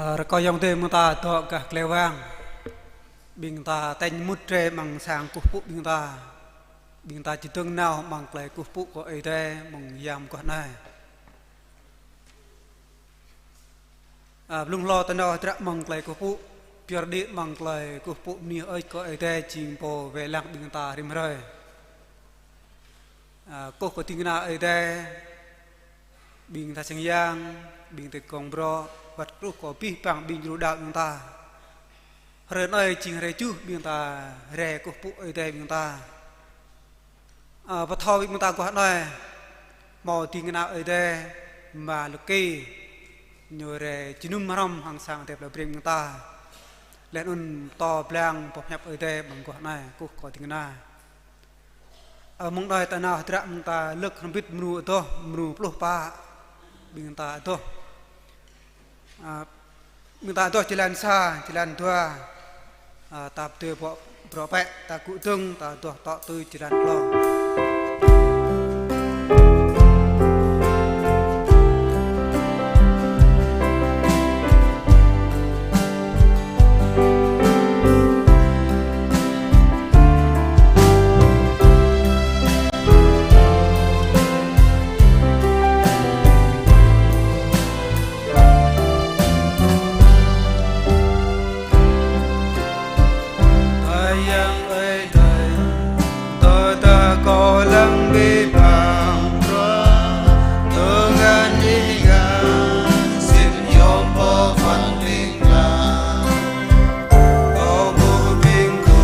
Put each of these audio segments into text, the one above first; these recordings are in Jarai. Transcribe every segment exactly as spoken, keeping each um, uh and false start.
Rơkâo ayŏng adơi ƀing ta dŏ gah klei wang. Ƀing ta tañ mŭt rai amăng sang kơkuh pơpŭ ƀing ta. Ƀing ta či dơ̆ng nao amăng klei kơkuh pơpŭ kơ Ơi Adai mơ̆ng yang mơguah anai. A, blung hlâo ta nao hơdră amăng klei kơkuh pơpŭ, pơyơr đĭ amăng klei kơkuh pơpŭ bơni hơơč kơ Ơi Adai jing pô wai lăng ƀing ta rĭm hrơi. A, kơkuh kơ ding kơna Ơi Adai, ƀing ta sang yang, ƀing ta gong brŏ, wơ̆t kơkuh kơ abih bang ƀing jru đaŏ ƀing ta. Hrơi anai jing hrơi tơjuh ƀing ta rai kơkuh pơpŭ Ơi Adai ƀing ta. A, pơthâo ƀing ta guah anai, hmâo ding kơna Ơi Adai, ama Luki, ñu rai jơnum hrŏm hăng sang Ơi Adai plei Breng ƀing ta. Laih anŭn pơtô blang boh hiăp Ơi Adai amăng guah anai, kơkuh kơ ding kơna. A, mơ̆ng anai ta nao hơdră mơ̆ng ta lơ̆k hrŏm hơbĭt mrô adoh, mrô pluh pă, ƀing ta adoh. A, ƀing ta adoh jơlan sa, jơlan dua, a, ta pơdơi ƀrŏ, ƀrŏ pĕ, ta gŭ dơ̆ng, ta adoh tŏ tui jơlan klâo. Ơi yang ơi đời, tơ ta kơ lăng bi bang rua, tơ gan đi gan, sĭt yom pơ phăn ling lang. Kơ bu bing tu,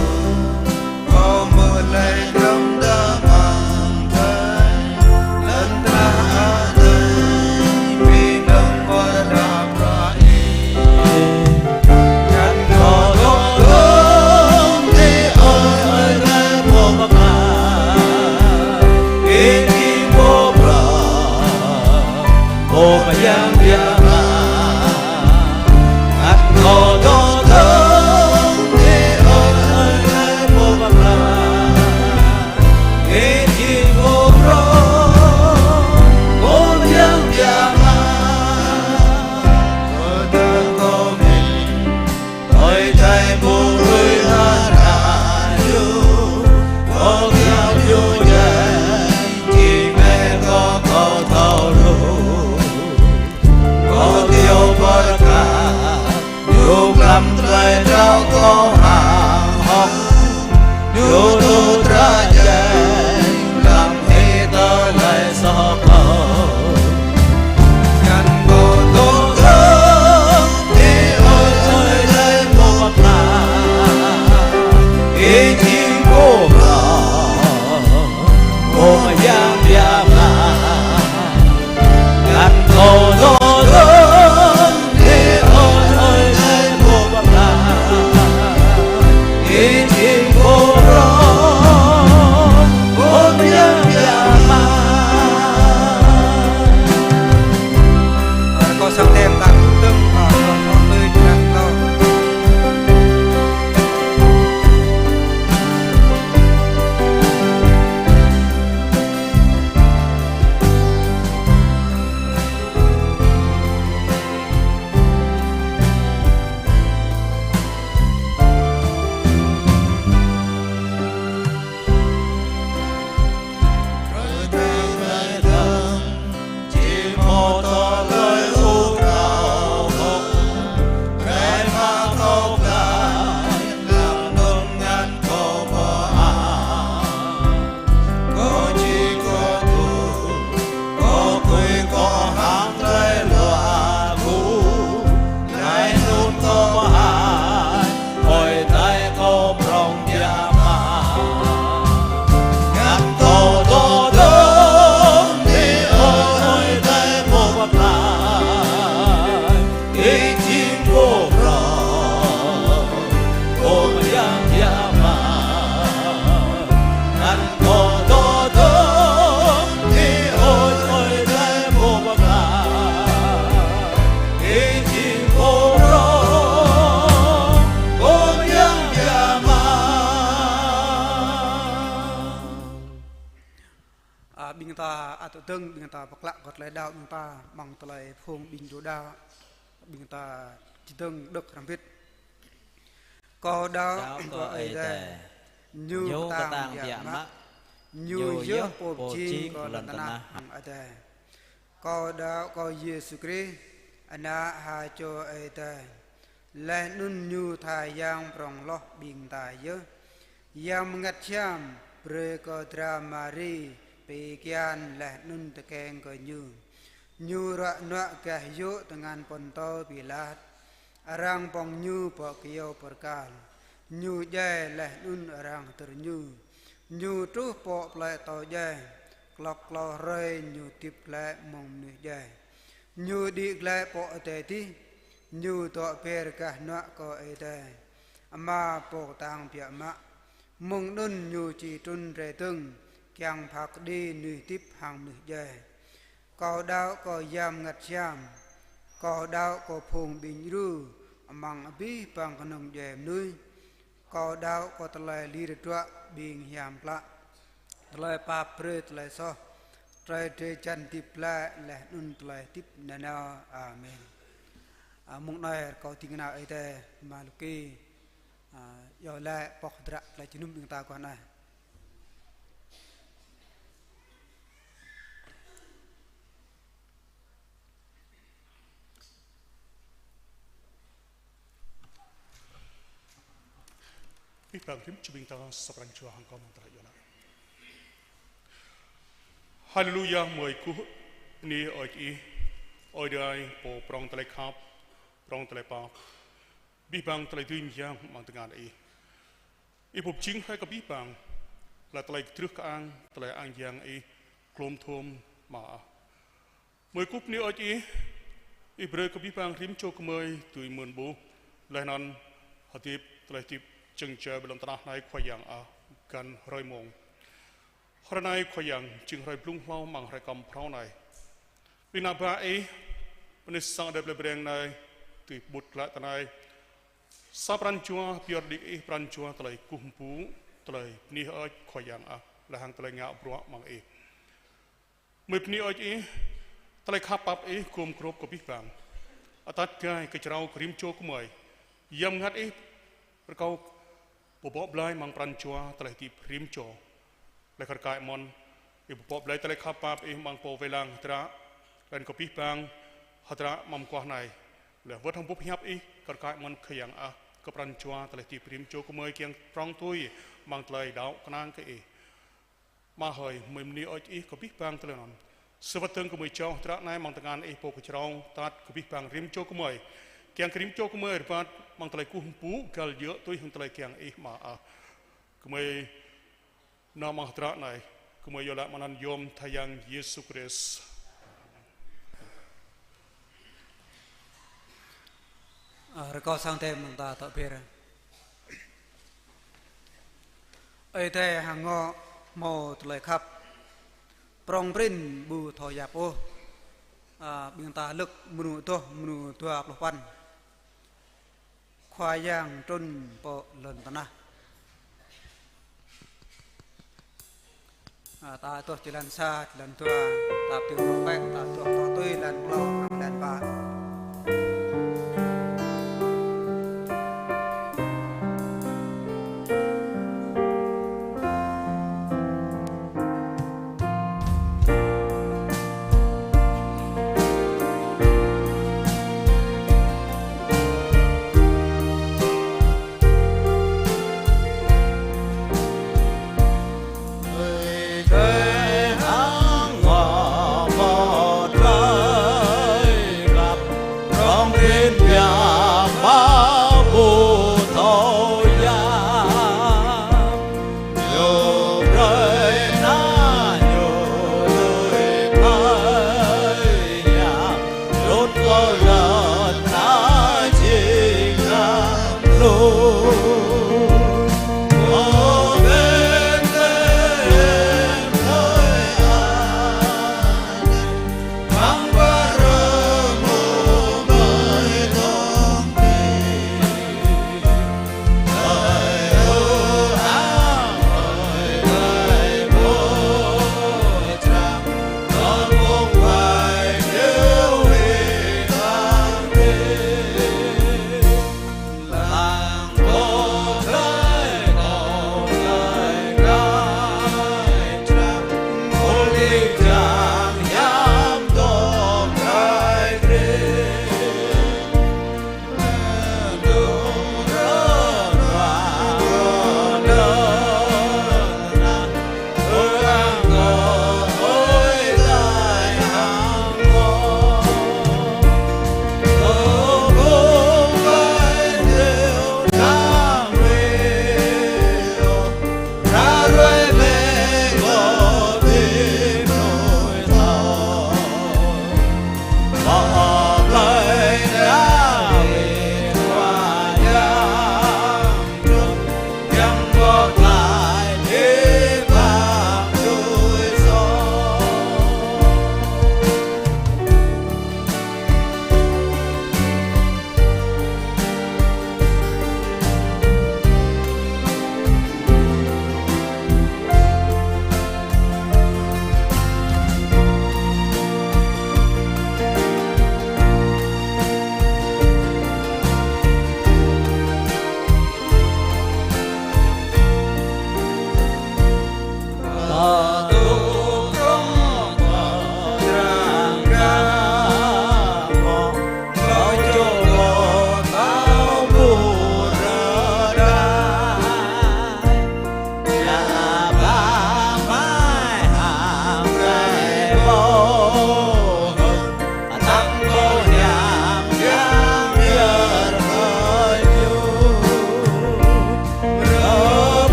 kơ mơ lai dăm da mang thai, lăn tra a dai, bi dăm pơ da pra i. Kăn kơ dŏ dơ̆ng, ơ ơi, ơi, ơi, mơ mă, ê, ê, mơ bra. Ơ Yang biă mă, ăt kơ dŏ dơ̆ng, ơ ơi, ơi, ơi, mơ bra. Ơ jing mơ bra, ơ Yang biă mă, ơ dơ̆ng kơ mĭn. Ơi Adai ƀu lui hlăk ñu, kơ kiaŏ ñu djai, či mă kơ kâo thâo lu. Kơ kiaŏ pơkă, ñu glăm tơlơi đaŏ kâo hăng hơ̆k. Ñu tŭ dra jai, glăm hĭ tơlơi soh kâo. Kăn kơ dŏ dơ̆ng, ơ ơi, ơi, ơi, mơ mă, ê jing mơ bra, ơ Yang biă mă. Kăn kơ dŏ dơ̆ng, ơ ơi, ơi, ơi, mơ mă, ê jing mơ bra, ơ Yang biă mă. Ơ, kâo sang tem ta dơ̆ng, ơ, kâo, kâo tui jơlan kâo. Ơi Adai kâo prŏng biă mă. Ngăn kâo dŏ dơ̆ng, ơ Ơi Adai mơ̆ng pơplang. Ih jing pô prŏng, pô mơyang biă mă. Ngăn kâo dŏ dơ̆ng, ơ Ơi Adai mơ̆ng pơplang. Ih jing pô prŏng, pô mơyang biă mă. A, ƀing ta ăt dơ̆ng, ƀing ta pơklă kơ tơlơi đaŏ ƀing ta, amăng tơlơi phung ƀing jru đaŏ, ƀing ta Čơdơ̆ng đŏk hrŏm hơbĭt. Kâo đaŏ kơ Ơi Adai, Ñu kơtang biă mă, Ñu yơh Pô pơjing kơ lŏn tơnah hăng adai. Kâo đaŏ kơ Yêsu Krist, Ană ha čô Ơi Adai, laih anŭn Ñu tha yang prŏng hloh ƀing ta yơh. Yang Bơngăt Hiam brơi kơ dra Mari pi kian laih anŭn tơkeng kơ Ñu. Ñu ruă nuă gah yŭ tơngan Pôntô Pilat. Arăng pŏng Ñu pơ kơyâo bơrkal. Ñu djai laih anŭn arăng hơdơr Ñu. Ñu truh pơ plơi atâo djai. Klŏk klâo hrơi Ñu hơdip glaĭ mơ̆ng mơnuih djai. Ñu đĭ glaĭ pơ adai adih. Ñu dŏ ber gah hnuă kơ Ơi Adai Ama Pô kơtang biă mă. Mơ̆ng anŭn Ñu či trŭn rai dơ̆ng, kiăng pha kơđi mơnuih hơdip hăng mơnuih djai. Kâo đaŏ kơ Yang Bơngăt Hiam. Kâo đaŏ kơ phung ƀing djru amăng abih bang kơnung djuai mơnuih. Kâo đaŏ kơ tơlơi lir hơdruă ƀing hiam klă, tơlơi pap brơi tơlơi soh, tơlơi drơi jan hơdip glaĭ laih anŭn tơlơi hơdip nanao. Amen. A, mơ̆ng anai rơkâo ding kơna Ơi Adai Ama Luki, a, iâu laĭ pŏk hơdră tơlơi jơnum ƀing ta guah anai. Abih bang rĭm čô ƀing ta sa pran jua hăng kâo mơ̆ng tơlơi iâu laĭ. Haleluya, mơi kơkuh bơni hơơč Ih, Ơi Adai Pô prŏng tơlơi khăp, prŏng tơlơi pap, abih bang tơlơi dưi mơyang amăng tơngan Ih. Ih Pô pơjing hrơi kơ abih bang, laih tơlơi kơdrưh kơang, tơlơi ang yang Ih, glŏm thŏm Ama ah. Mơi kơkuh bơni hơơč Ih, Ih brơi kơ abih bang rĭm čô gơmơi dưi mơ̆n ƀuh, laih anŭn hơdip tơlơi hơdip jơ̆ng jai ƀơi lŏn tơnah anai Khua Yang ah, găn hrơi mông. Hrơi anai Khua Yang jing hrơi blung hlâo amăng hrơi kơm phrâo anai. Ƀing ană bă Ih, bơni sang Ơi Adai plei Breng anai, tui pơƀut glaĭ tơ anai. Sa pran jua pơyơr đĭ Ih pran jua tơlơi kơkuh pơpŭ, tơlơi bơni hơơč Khua Yang ah, laih hăng tơlơi ngă bruă amăng Ih. Mơi bơni hơơč Ih, tơlơi khăp pap Ih gum grŏp kơ abih bang. Atăt gai kơčrâo kơ rĭm čô gơmơi. Yang Bơngăt Ih rơkâo pơbŏ blai amăng pran jua tơlơi hơdip rĭm čô. Laih kar kaĭ mơ̆n, Ih pơbŏ blai tơlơi khăp pap Ih amăng pô wai lăng hơdră, laih kơ abih bang hơdră amăng mơguah anai. Laih wơ̆t hăng boh hiăp Ih kar kaĭ mơ̆n Khua Yang ah, kơ pran jua tơlơi hơdip rĭm čô gơmơi kiăng prŏng tui amăng tơlơi đaŏ kơnang kơ Ih. Ama hơi, mơi bơni hơơč Ih kơ abih bang tơlơi anŭn. Sa wơ̆t dơ̆ng gơmơi jao hơdră anai amăng tơngan Ih Pô kơčrâo, atăt kơ abih bang rĭm čô gơmơi. Kiăng kơ rĭm čô gơmơi rơbat amăng tơlơi kơkuh pơpŭ găl djơ̆ tui hăng tơlơi kiăng Ih Ama ah. Gơmơi nao amăng hơdră anai, gơmơi iâu laĭ amăng anăn yom Khua Yang Yêsu Krist. A, rơkâo sang tơm mơ̆ng ta tŏ ber. Ơi Adai hăng ngŏ hmâo tơlơi khăp, prŏng prin ƀu thâo yap ôh. A, ƀing ta lơ̆k mrô adoh, mrô dua pluh păn. Khua Yang trŭn pơ lŏn tơnah. A, ta adoh jơlan sa, jơlan dua, ta pơtui tŏ pĕ, ta adoh tŏ tui jơlan klâo, jơlan pă.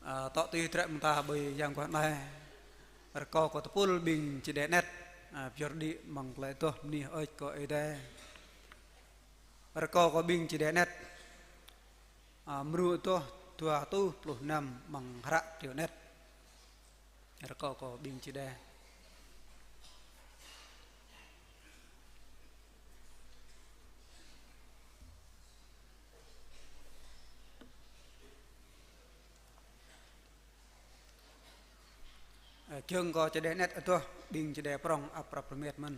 Ơ, tŏ tui hơdră mơta ƀơi yang kuah anai. Rơkâo kơ tơpul ƀing čơđeh anet, ơ, pơyơr đĭ mơ̆ng tơlơi tuh bơni hơơč kơ Ơi Adai. Rơkâo kơ ƀing čơđeh anet, ơ, mrô tuh dua rơtuh pluh năm mơ̆ng hră triu anet. Rơkâo kơ ƀing čơđeh. Ơ, giŏng kơ čơđeh anet adoh, ƀing čơđeh prŏng ăp prăp rơmet mơ̆n.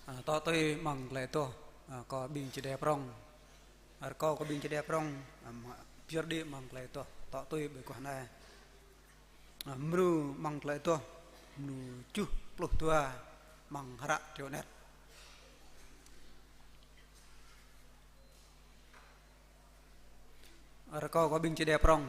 Ơ, tŏ tui mơ̆ng tơlơi tuh, ơ, kơ ƀing čơđeh prŏng. Rơkâo kơ ƀing čơđeh prŏng, ơ, mă-, pơyơr đĭ mơ̆ng tơlơi tuh, tŏ tui ƀơi kuah anai. Ơ, mrô mơ̆ng tơlơi tuh, mrô tơjuh pluh dua mơ̆ng hră triu anet. Rơkâo kơ ƀing čơđeh prŏng.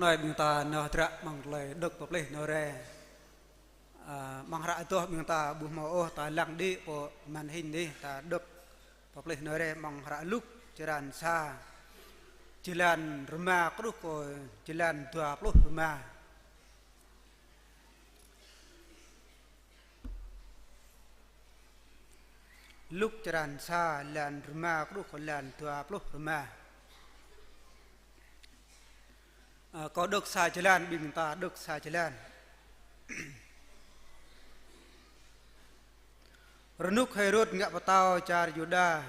Anai ƀing ta nao hơdră amăng tơlơi đŏk pơplih nao rai. Ơ, amăng hră adoh ƀing ta ƀu hmâo ôh, ta lăng đĭ pơ màn hình anai, ta đŏk pơplih nao rai amăng hră Luk črăn sa, jơlan rơma truh kơ jơlan dua pluh rơma. Luk črăn sa, lan rơma truh kơ lan dua pluh rơma. Ơ, kâo đŏk sa jơlan, ƀing ta đŏk sa jơlan. Rơnuk Hêrôd ngă pơtao čar Yuđa,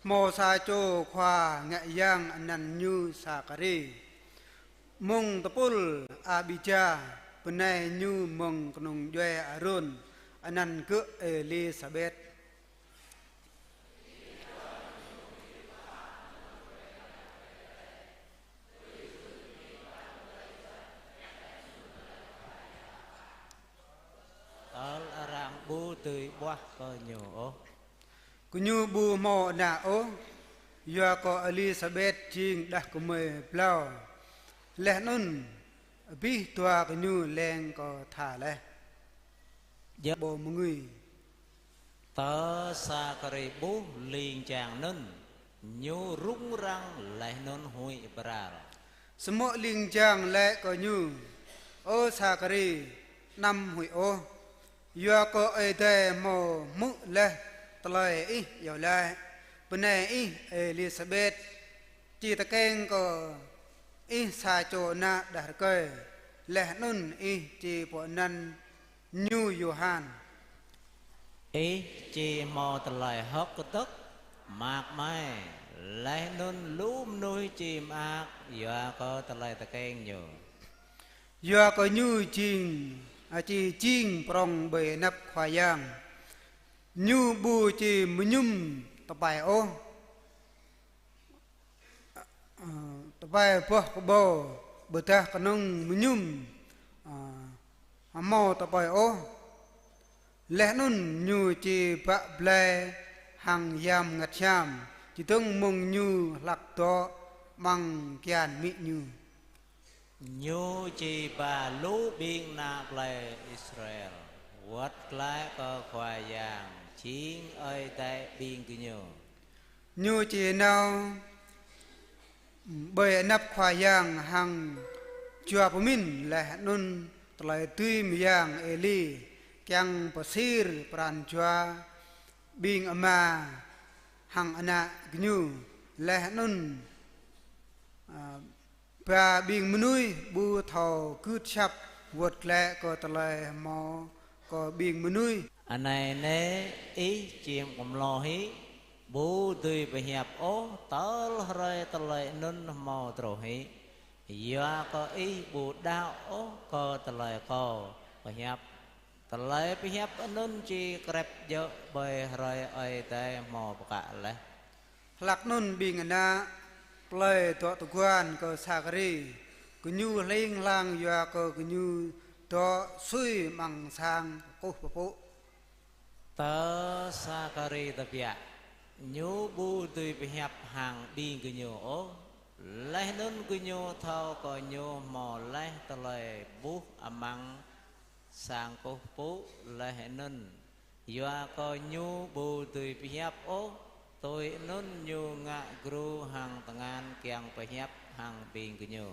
hmâo sa čô khua ngă yang anăn ñu Sakari. Mơ̆ng tơpul Abija, bơnai ñu mơ̆ng kơnung djuai Arôn, anăn gơ̆ Êlisabet. Tơl arăng ƀu dưi ƀuah kơ ñu ôh. Gơñu ƀu hmâo ană ôh, yua kơ Êlisabet jing đah kơmơi blâo. Laih anŭn abih dua gơñu leng kơ tha laih. Jơ̆ ƀâo mơngưi. Tơ Sakari ƀuh ling jang anŭn, ñu rŭng răng laih anŭn huĭ pral. Samơ̆ ling jang laĭ kơ ñu: Ơ Sakari, anăm huĭ ôh, yua kơ Ơi Adai hmâo hmư̆ laih tơlơi ih iâu laĭ. Bơnai ih Êlisabet či tơkeng kơ ih sa čô ană đah rơkơi, laih anŭn ih či pơanăn ñu Yôhan. Ih či hmâo tơlơi hơ̆k kơdơ̆k, mơak mai, laih anŭn lu mơnuih či mơak yua kơ tơlơi tơkeng ñu. Yua kơ ñu jing, a, či jing prŏng ƀơi anăp Khua Yang. Ñu ƀu či mơñum tơpai ôh, ơ, tơpai boh kơƀâo, ƀôdah kơnơ̆ng mơñum, ơ, hmâo tơpai ôh. Laih anŭn ñu či bă blai hăng Yang Bơngăt Hiam, čơdơ̆ng mơ̆ng ñu hlak dŏ amăng kian amĭ ñu. Ñu či ba lu ƀing ană plei Israel wơ̆t glaĭ kơ Khua Yang jing Ơi Adai ƀing gơñu. Ñu či nao ƀơi anăp Khua Yang hăng jua pơmĭn laih anŭn tơlơi dưi mơyang Êli kiăng pơsir pran jua ƀing ama hăng ană gơñu laih anŭn, a, ba ƀing mơnuih ƀu thâo gưt asăp wơ̆t glaĭ kơ tơlơi hmâo kơ ƀing mơnuih. Anai nê, ih či mlâo hĭ, ƀu dưi pơhiăp ôh tơl hrơi tơlơi anŭn hmâo truh hĭ, yua kơ ih ƀu đaŏ ôh kơ tơlơi kâo pơhiăp. Tơlơi pơhiăp anŭn či krĕp djơ̆ ƀơi hrơi Ơi Adai hmâo pơkă laih. Hlak anŭn ƀing ană plei dŏ tơguan kơ Sakari, gơñu hling hlang yua kơ gơñu dŏ sui amăng sang kơkuh pơpŭ. Tơ Sakari tơbiă, ñu ƀu dưi pơhiăp hăng ƀing gơñu ôh, laih anŭn gơñu thâo kơ ñu hmâo laih tơlơi ƀuh amăng sang kơkuh pơpŭ, laih anŭn yua kơ ñu ƀu dưi pơhiăp ôh, tui anŭn ñu ngă gru hăng tơngan kiăng pơhiăp hăng ƀing gơñu.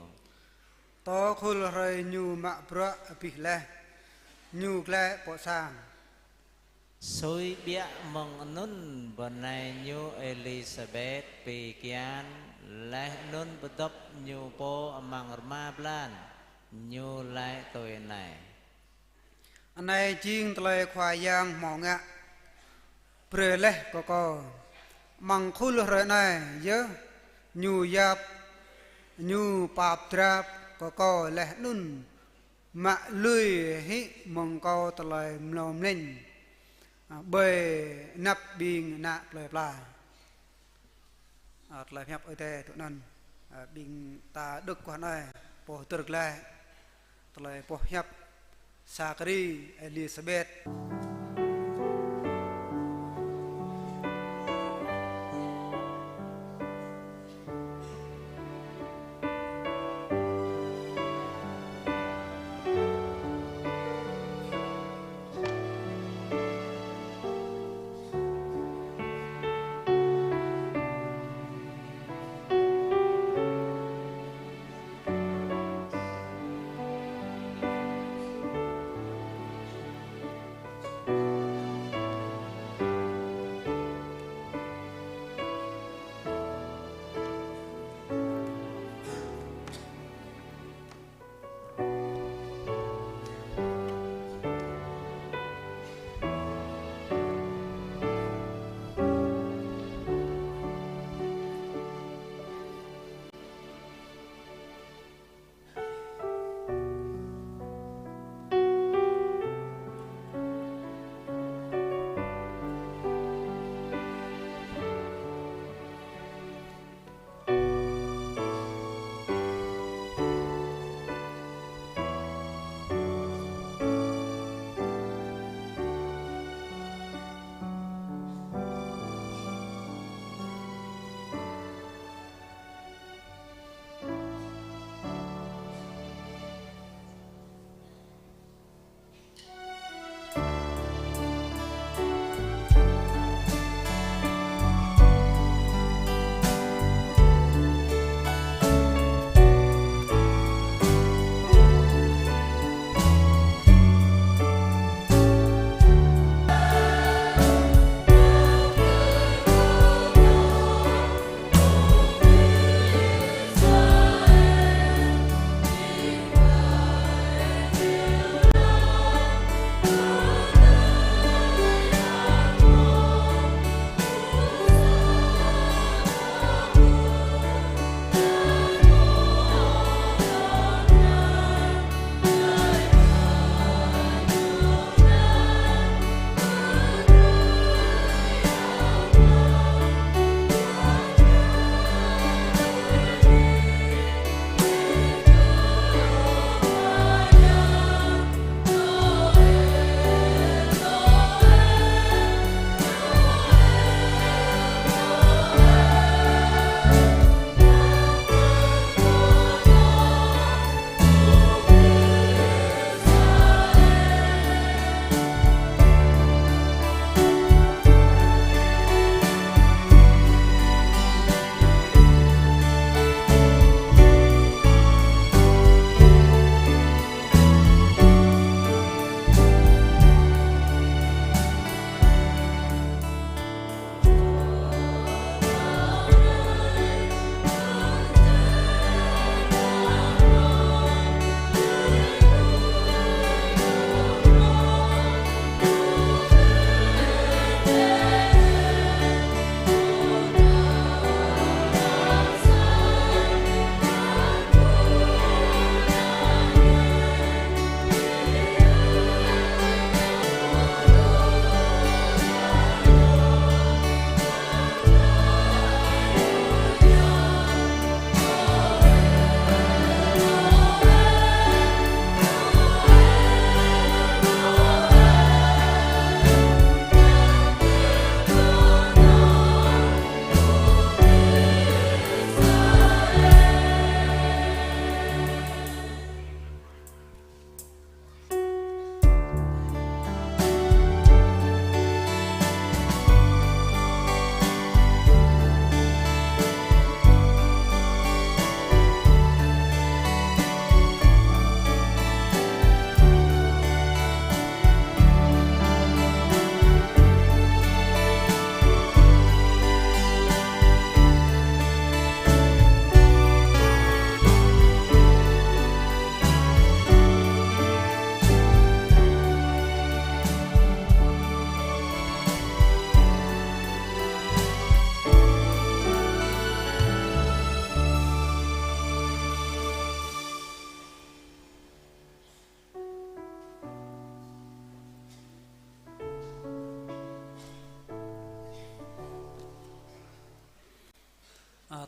Tơ khul hrơi ñu mă bruă abih laih, ñu glaĭ pơ sang. Sui biă mơ̆ng anŭn bơnai ñu Êlisabet pi kian, laih anŭn pơdŏp ñu pô amăng rơma blan, ñu laĭ tui anai: Anai jing tơlơi Khua Yang hmâo ngă brơi laih kơ kâo. Amăng khul hrơi anai yơh ñu yap, ñu pap drap kơ kâo laih anŭn mă lui hĭ mơ̆ng kâo tơlơi mlâo mlĕnh, a, ƀơi anăp ƀing ană plei pla. A, tơlơi pơhiăp Ơi Adai tui anŭn, a, ƀing ta đŏk guah anai, pô hơdơr glaĭ tơlơi pơhiăp Sakari, Êlisabet.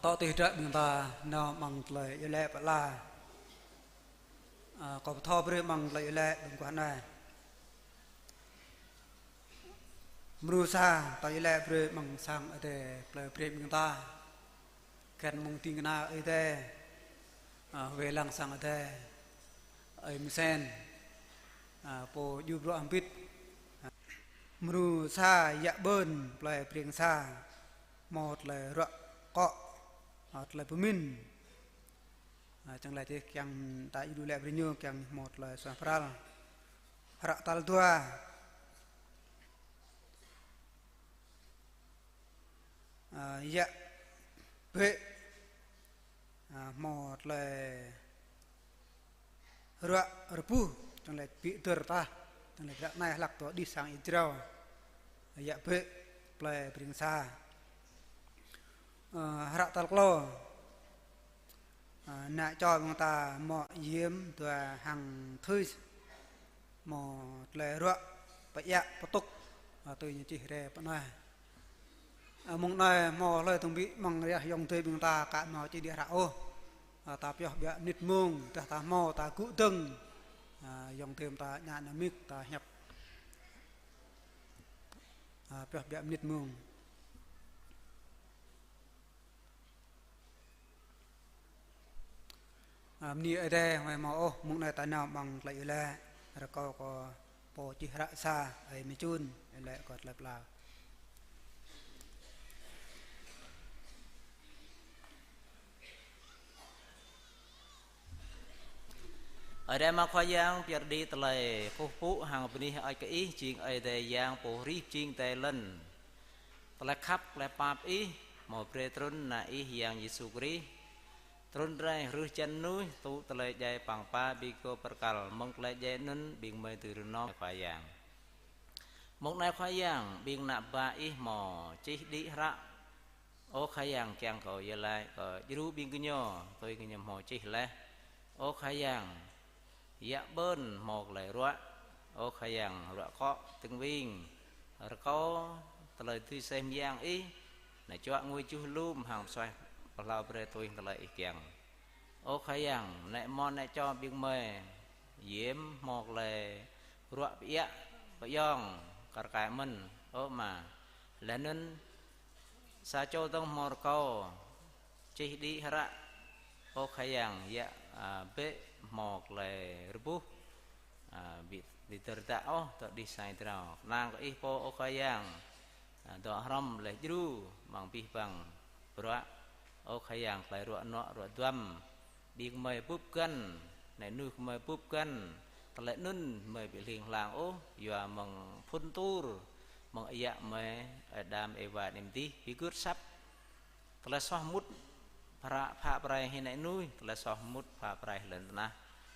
Tŏ tui hră ƀing ta nao amăng tơlơi iâu laĭ pơala. Ơ, kâo pơthâo brơi amăng tơlơi iâu laĭ ƀing guah anai. Mrô sa, ta iâu laĭ brơi amăng sang Ơi Adai plei Breng ƀing ta. Găn mơ̆ng ding kơna Ơi Adai, ơ, wai lăng sang Ơi Adai, ơi Mơsen, ơ, pô djru bruă hơbĭt. Mrô sa, yă ƀơn plei Breng sa, hmâo tơlơi ruă akŏ, ơ, tơlơi pơmĭn. Ơ, čang lĕ čih kiăng ta iâu laĭ brơi ñu kiăng hmâo tơlơi suaih pral. Hră tal dua. Ơ, yă bĕ, ơ, hmâo tơlơi ruă rơbuh, čang lĕ ƀu dơr tah, čang lĕ ră anai hlăk tơ đih sang Israel. Yă bĕ plei Breng sa. Ơ, hră tal klâo. Ơ, ană čô ƀing ta hmâo Yêm, dua hăng Thưs, hmâo tơlơi ruă pơiă pơtŭk, ơ, tui ñu čih rai pơ anai. Ơ, mông anai hmâo hlơi tơ̆ng ƀĭ amăng riah ayŏng adơi ƀing ta ka hmâo čih đĭ hră ôh. Ơ, ta pioh biă mơnit mông, tơdah ta hmâo ta gŭ dơ̆ng. Ơ, ayŏng adơi ƀing ta ñă nao mik ta hiăp. Ơ, pioh biă mơnit mông. Ơ, bơni Ơi Adai, huai hmâo ôh, mông anai ta nao amăng tơlơi iâu laĭ, rơkâo kơ pô čih hră sa, ơi Mê Chun, iâu laĭ kơ tơlơi pơala. Ơi Adai Ama Khua Yang, pơyơr đĭ tơlơi kơkuh pơpŭ hăng bơni hơơč kơ Ih, jing Ơi Adai Yang pô hrih jing adai lŏn. Tơlơi khăp, tơlơi pap Ih, hmâo brơi trŭn Ană Ih Yang Yêsu Krist. Trŭn rai hrih jăn mơnuih, tŭ tơlơi djai păng pă ƀing gơ̆ pơkăl, mơ̆ng tơlơi djai anŭn ƀing gơmơi dưi rơnŭk Khua Yang. Mông anai Khua Yang, ƀing ană bă Ih hmâo čih đĭ hră. Ơ Khua Yang, kiăng kơ iâu laĭ kơ djru ƀing gơñu, tui gơñu hmâo čih laih. Ơ Khua Yang, yă ƀơn hmâo tơlơi ruă. Ơ Khua Yang, ruă akŏ tơ̆ng wing. Rơkâo tơlơi tui aseh mơyang Ih, nao čuă ngui juh lum hăng pơsuaih pơhlao brơi tui tơlơi Ih kiăng. Ơ Khua Yang, ană mơ̆n ană čô ƀing gơmơi, Yêm hmâo tơlơi ruă pơiă, pơyong, kar kaĭ mơ̆n, ơ Ama. Laih anŭn sa čô dơ̆ng hmâo rơkâo, čih đĭ hră, ơ Khua Yang, yă, ơ, bĕ hmâo tơlơi rơbuh, ơ, ƀu, ƀu dơr tah ôh, tơ đih sang Israel. Kơnang kơ Ih pô, ơ Khua Yang, ơ, dŏ hrŏm laih djru, amăng abih bang bruă. Ơ Khua Yang, tơlơi ruă nuă ruă duăm, ƀing gơmơi bưp găn, ană mơnuih gơmơi bưp găn, tơlơi anŭn gơmơi ƀu hling hlang ôh, yua mơ̆ng phŭn tur, mơ̆ng ayă gơmơi, Adam, Êwa, anăm dih, ƀu gưt asăp. Tơlơi soh mŭt, pha, pha pơrai hĭ ană mơnuih, tơlơi soh mŭt, pha pơrai lŏn tơnah.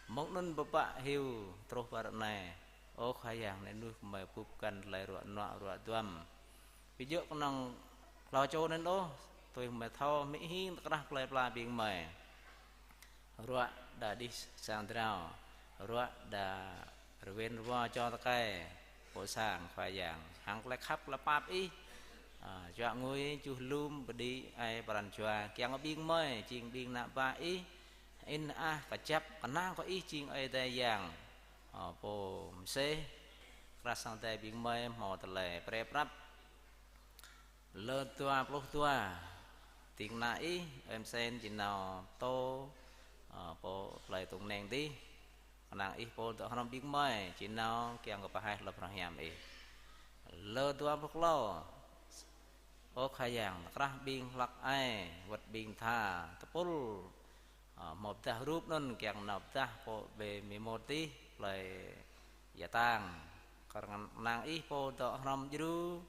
Mơ̆ng anŭn pơpă hyu, truh pơ ră anai. Ơ Khua Yang, ană mơnuih gơmơi bưp găn tơlơi ruă nuă ruă duăm. Ƀu djơ̆ kơnơ̆ng klâo čô anŭn ôh, tui gơmơi thâo, mĭn hĭ tơkrah plơi pla ƀing gơmơi. Ruă đa đih sang drao, ruă đa rơwen rơwo čô tơkai, pô sang Khua Yang, hăng tơlơi khăp tơlơi pap Ih, ơ, čuă ngui juh lum pơđĭ ai pran jua, kiăng kơ ƀing gơmơi, jing ƀing ană bă Ih, in ah kơjăp, kơnang kơ Ih jing Ơi Adai Yang, ơ, pô mơsêh, krah sang Ơi Adai ƀing gơmơi, hmâo tơlơi pre prăp. Lơ dua pluh dua, ding kơna Ih, ơi Mơsen, či nao pơtô, ơ, pô plơi tông neng dih. Kơnang Ih pô dŏ hrŏm ƀing gơmơi, či nao kiăng kơ pơhaih tơlơi pơhrăm hiam Ih. Lơ dua pluh klâo, ơ Khua Yang, tơkrah ƀing hlăk ai, wơ̆t ƀing tha, tơpul, ơ, hmâo pơdah rup anŭn kiăng nao pơdah pô ƀơi Mi Môt dih, plơi Ia Tang. Kơnang Ih pô dŏ hrŏm djru,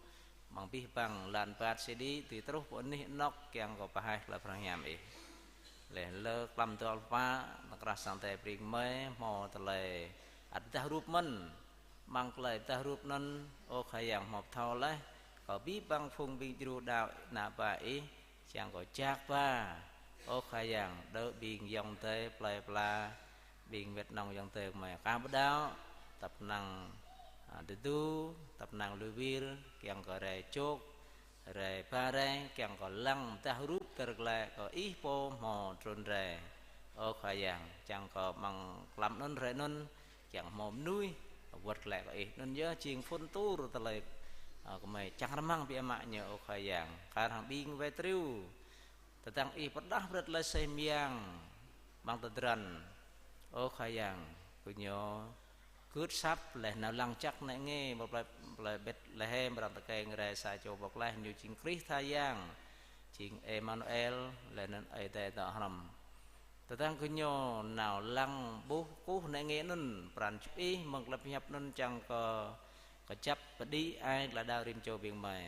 amăng abih bang lăn ƀă sĭ đĭ, tui truh pơ anih anŏ kiăng kơ pơhaih tơlơi pơhrăm hiam Ih. Laih lơ klăm dua pluh pă, tơkrah sang Ơi Adai Breng gơmơi, hmâo tơlơi ăt pơdah rup mơ̆n, amăng tơlơi pơdah rup anŭn, ơ Khua Yang, hmâo pơthâo laih, kơ abih bang phung ƀing djru đaŏ ană bă Ih, kiăng kơ jak ba, ơ Khua Yang, đơ ƀing ayŏng adơi plơi pla, ƀing mĕt nŏng ayŏng adơi gơmơi ka pơđaŏ, tăp năng, ơ, tơdu, tăp năng lui wir, kiăng kơ rai čŏk, Rai ba rai, kiăng kơ lăng pơdah rup tơlơi glaĭ kơ Ih pô hmâo trŭn rai. Ơ Khua Yang, čang kơ amăng tlam anŭn rai anŭn, kiăng hmâo mơnuih wơ̆t glaĭ kơ Ih. Anŭn yơh jing phŭn tur tơlơi, ơ, gơmơi čang rơmang biă mă ñu, ơ Khua Yang. Kar hăng ƀing wai triu, tơdang Ih pơrơđah brơi tơlơi aseh mơyang amăng tơdron, ơ Khua Yang, kơ ñu gưt asăp laih nao lăng čăk nĕ nge, ƀơi plơi, plơi Betlehem, arăng tơkeng rai sa čô pô pơklaih, ñu jing Krist Khua Yang, jing Emanuel, laih anŭn Ơi Adai dŏ hrŏm. Tơdang kơ ñu nao lăng ƀuh kơkuh nĕ nge anŭn, pran jua Ih mơ̆ng tơlơi pơhiăp anŭn čang kơ kơjăp pơđĭ ai tơlơi đaŏ rĭm čô ƀing gơmơi.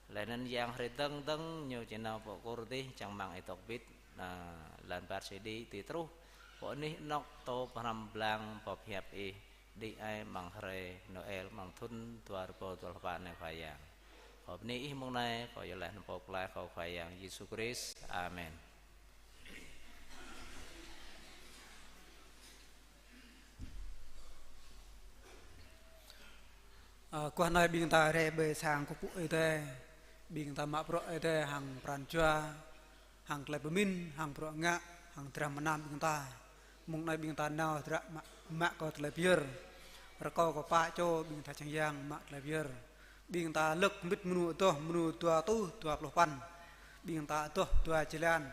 Laih anŭn Yang Hrơi dơ̆ng dơ̆ng ñu či nao pơ kur adih čang rơmang Ih dŏ hơbĭt, a, lŏn ƀar Siri, tui truh pơ anih anŏ tŏ pơhrăm blang boh pơhiăp Ih, đĭ ai amăng hrơi Noel, amăng thŭn dua rơbâo dua pluh pă anai, Khua Yang. Kâo bơni Ih mông anai, kâo iâu laĭ anăn Pô Pơklaih kâo, Khua Yang Yêsu Krist. Amen. Ơ, guah anai ƀing ta rai ƀơi sang kơkuh pơpŭ Ơi Adai, ƀing ta mă bruă Ơi Adai hăng pran jua, hăng tơlơi pơmĭn, hăng bruă ngă, hăng dram mơnam ƀing ta. Mông anai ƀing ta nao hơdră mă, mă kơ tơlơi pơyơr. Rơkâo kơ pă čô ƀing ta čang yang mă tơlơi pơyơr. Ƀing ta lơ̆k mĭt mơnŭ adoh, mơnŭ dua rơtuh dua pluh păn. Ƀing ta adoh dua jơlan.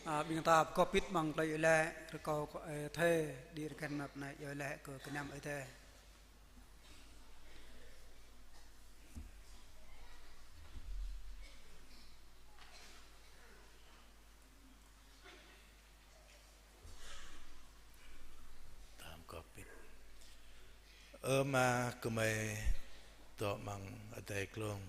A, ƀing ta pơgop hơbĭt amăng tơlơi iâu laĭ, rơkâo kơ Ơi Adai đĭ rơkơi anăp anai iâu laĭ kơ gơnam Ơi Adai. Tam kơ pit. Ơ Ama gơmơi dŏ amăng adai glông.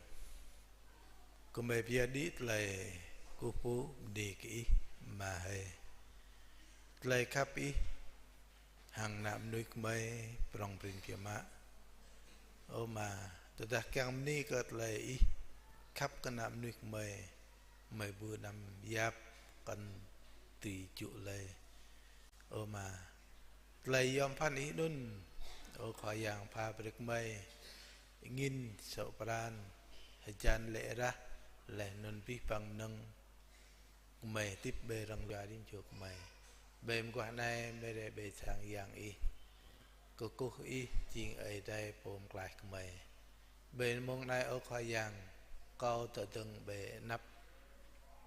Gơmơi pơyơr đĭ tơlơi kơkuh pơpŭ bơni kơ Ih Ama hơi. Tơlơi khăp Ih hăng ană mơnuih gơmơi prŏng prin biă mă. Ơ Ama, tơdah kiăng bơni kơ tơlơi Ih khăp kơ ană mơnuih gơmơi, gơmơi ƀu anăm yap kăn tui jŭ lơi. Ơ Ama, tơlơi yom pơphan Ih anŭn, ơ Khua Yang, pha brơi kơ gơmơi angĭn, sŏ pran, hơjan lê̆ rah, laih anŭn abih bang mơnơ̆ng gơmơi hơdip ƀơi rŏng jua rĭm čô gơmơi. Ƀơi mơguah anai gơmơi rai ƀơi sang Yang Ih. Kơkuh Ih jing Ơi Adai Pô pơklaih gơmơi. Ƀơi mông anai, ơ Khua Yang, kâo dŏ dơ̆ng ƀơi anăp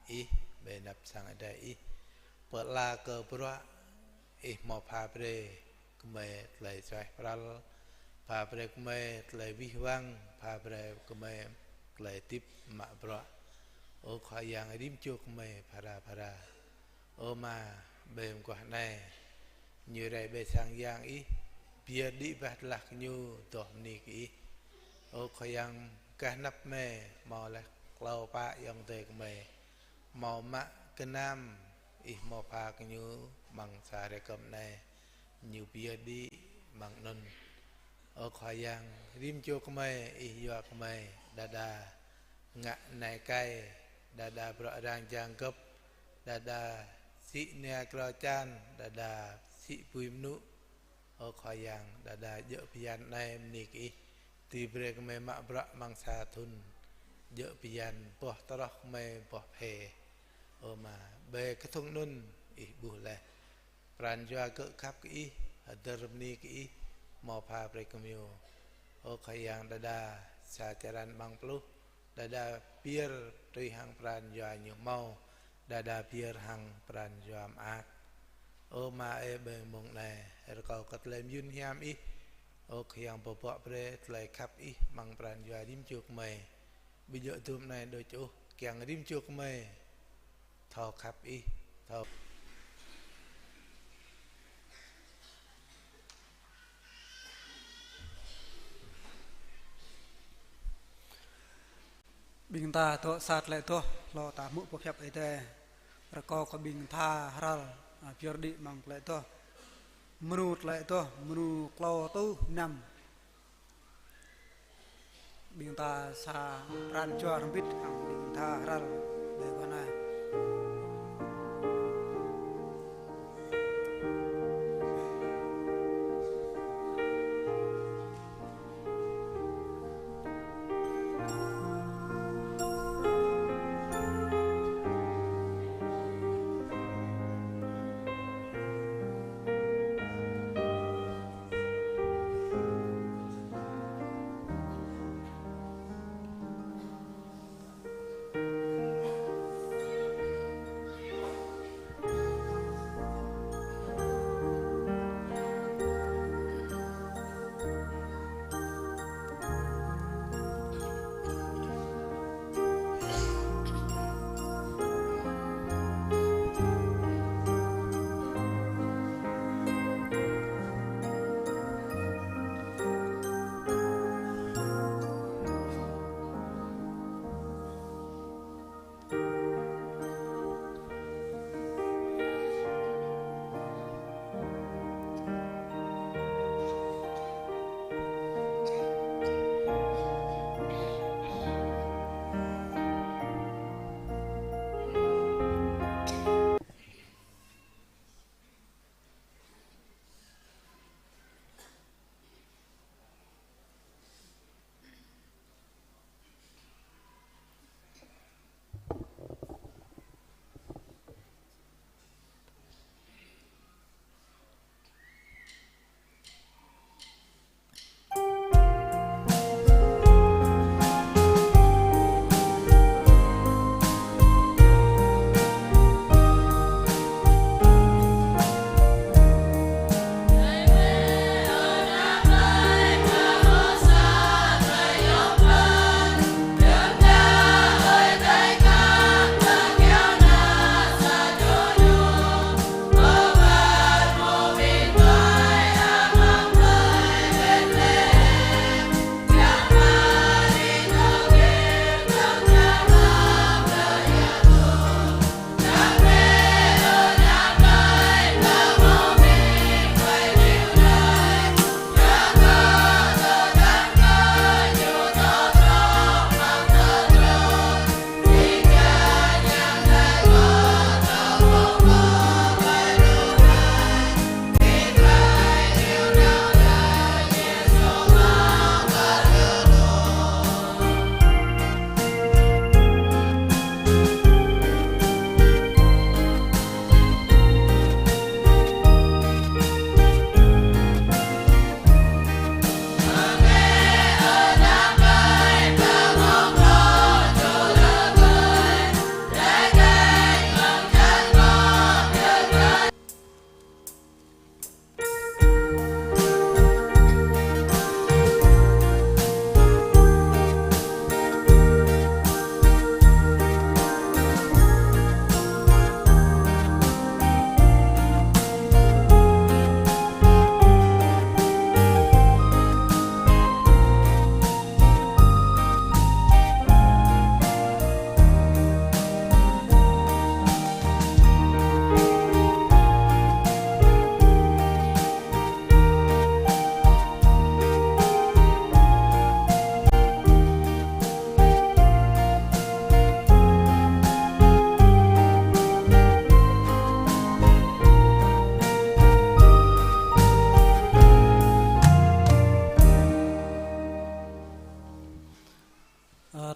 Ih, ƀơi anăp sang Ơi Adai Ih. Pơala kơ bruă Ih hmâo pha brơi kơ gơmơi tơlơi suaih pral, pha brơi kơ gơmơi tơlơi wih wăng, pha brơi kơ gơmơi tơlơi hơdip mă bruă. Ơ Khua Yang, rĭm čô gơmơi phara phara. Ơ Ama, ƀơi mơguah anai, ñu rai ƀơi sang Yang Ih, pơyơr đĭ bah tơlơi kơ ñu dŏ bơni kơ Ih. Ơ Khua Yang, gah anăp gơmơi hmâo laih klâo pă ayŏng adơi gơmơi, hmâo mă gơnam Ih hmâo pha kơ ñu amăng sa hrơi kơm anai, ñu pơyơr đĭ amăng anŭn. Ơ Khua Yang, rĭm čô gơmơi, Ih yua gơmơi, đơđa ngă nai kai, đơđa bruă arăng jang gơ̆p, đơđa sĭ nia krao čan, đơđa sĭ bui mơnŭ. Ơ Khua Yang, đơđa djơ̆ bơyan anai bơni kơ Ih, dưi brơi gơmơi mă bruă amăng sa thŭn, djơ̆ bơyan boh tơroh gơmơi boh phe. Ơ Ama, ƀơi kơthŭng anŭn Ih ƀuh laih. Pran jua gơ̆ khăp kơ Ih, hơdơr bơni kơ Ih, hmâo pha brơi kơ gơmơi. Ơ Khua Yang, đơđa sa črăn amăng pluh, đơđa pơyơr tui hăng pran jua ñu hmâo, đơđa pơyơr hăng pran jua mơak. Ơ Ama ơi, ƀơi mông anai, rơkâo kơ tơlơi mơyŭn hiam Ih. Ơ Khua Yang, pơpŏk brơi tơlơi khăp Ih amăng pran jua rĭm čô gơmơi. Ƀu djơ̆ dôm anai đôč ôh, kiăng rĭm čô gơmơi thâo khăp Ih, thâo. Ƀing ta dŏ sat lĕ dŏ, hlâo ta hmư̆ boh hiăp Ơi Adai. Rơkâo kơ ƀing tha hrăl, a, pơyơr đĭ amăng tơlơi dŏ. Mrô tơlơi dŏ, mrô klâo rơtuh năm. Ƀing ta sa pran jua hrŏm bĭt hăng ƀing tha hrăl ƀơi guah anai.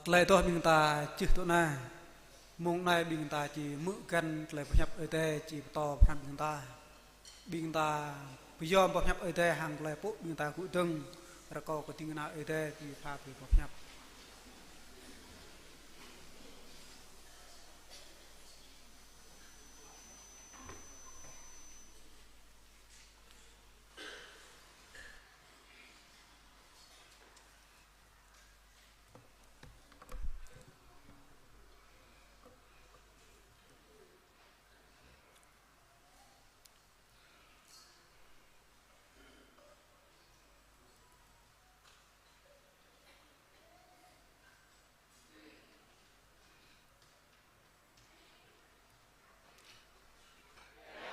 Tơlơi adoh ƀing ta čih tui anai. Mông anai ƀing ta či hmư̆ găn tơlơi pơhiăp Ơi Adai či pơtô pơhrăm ƀing ta. Ƀing ta pơyom pơhiăp Ơi Adai hăng tơlơi pơpŭ ƀing ta gŭ dơ̆ng, rơkâo kơ ding kơna Ơi Adai či pha brơi pơhiăp.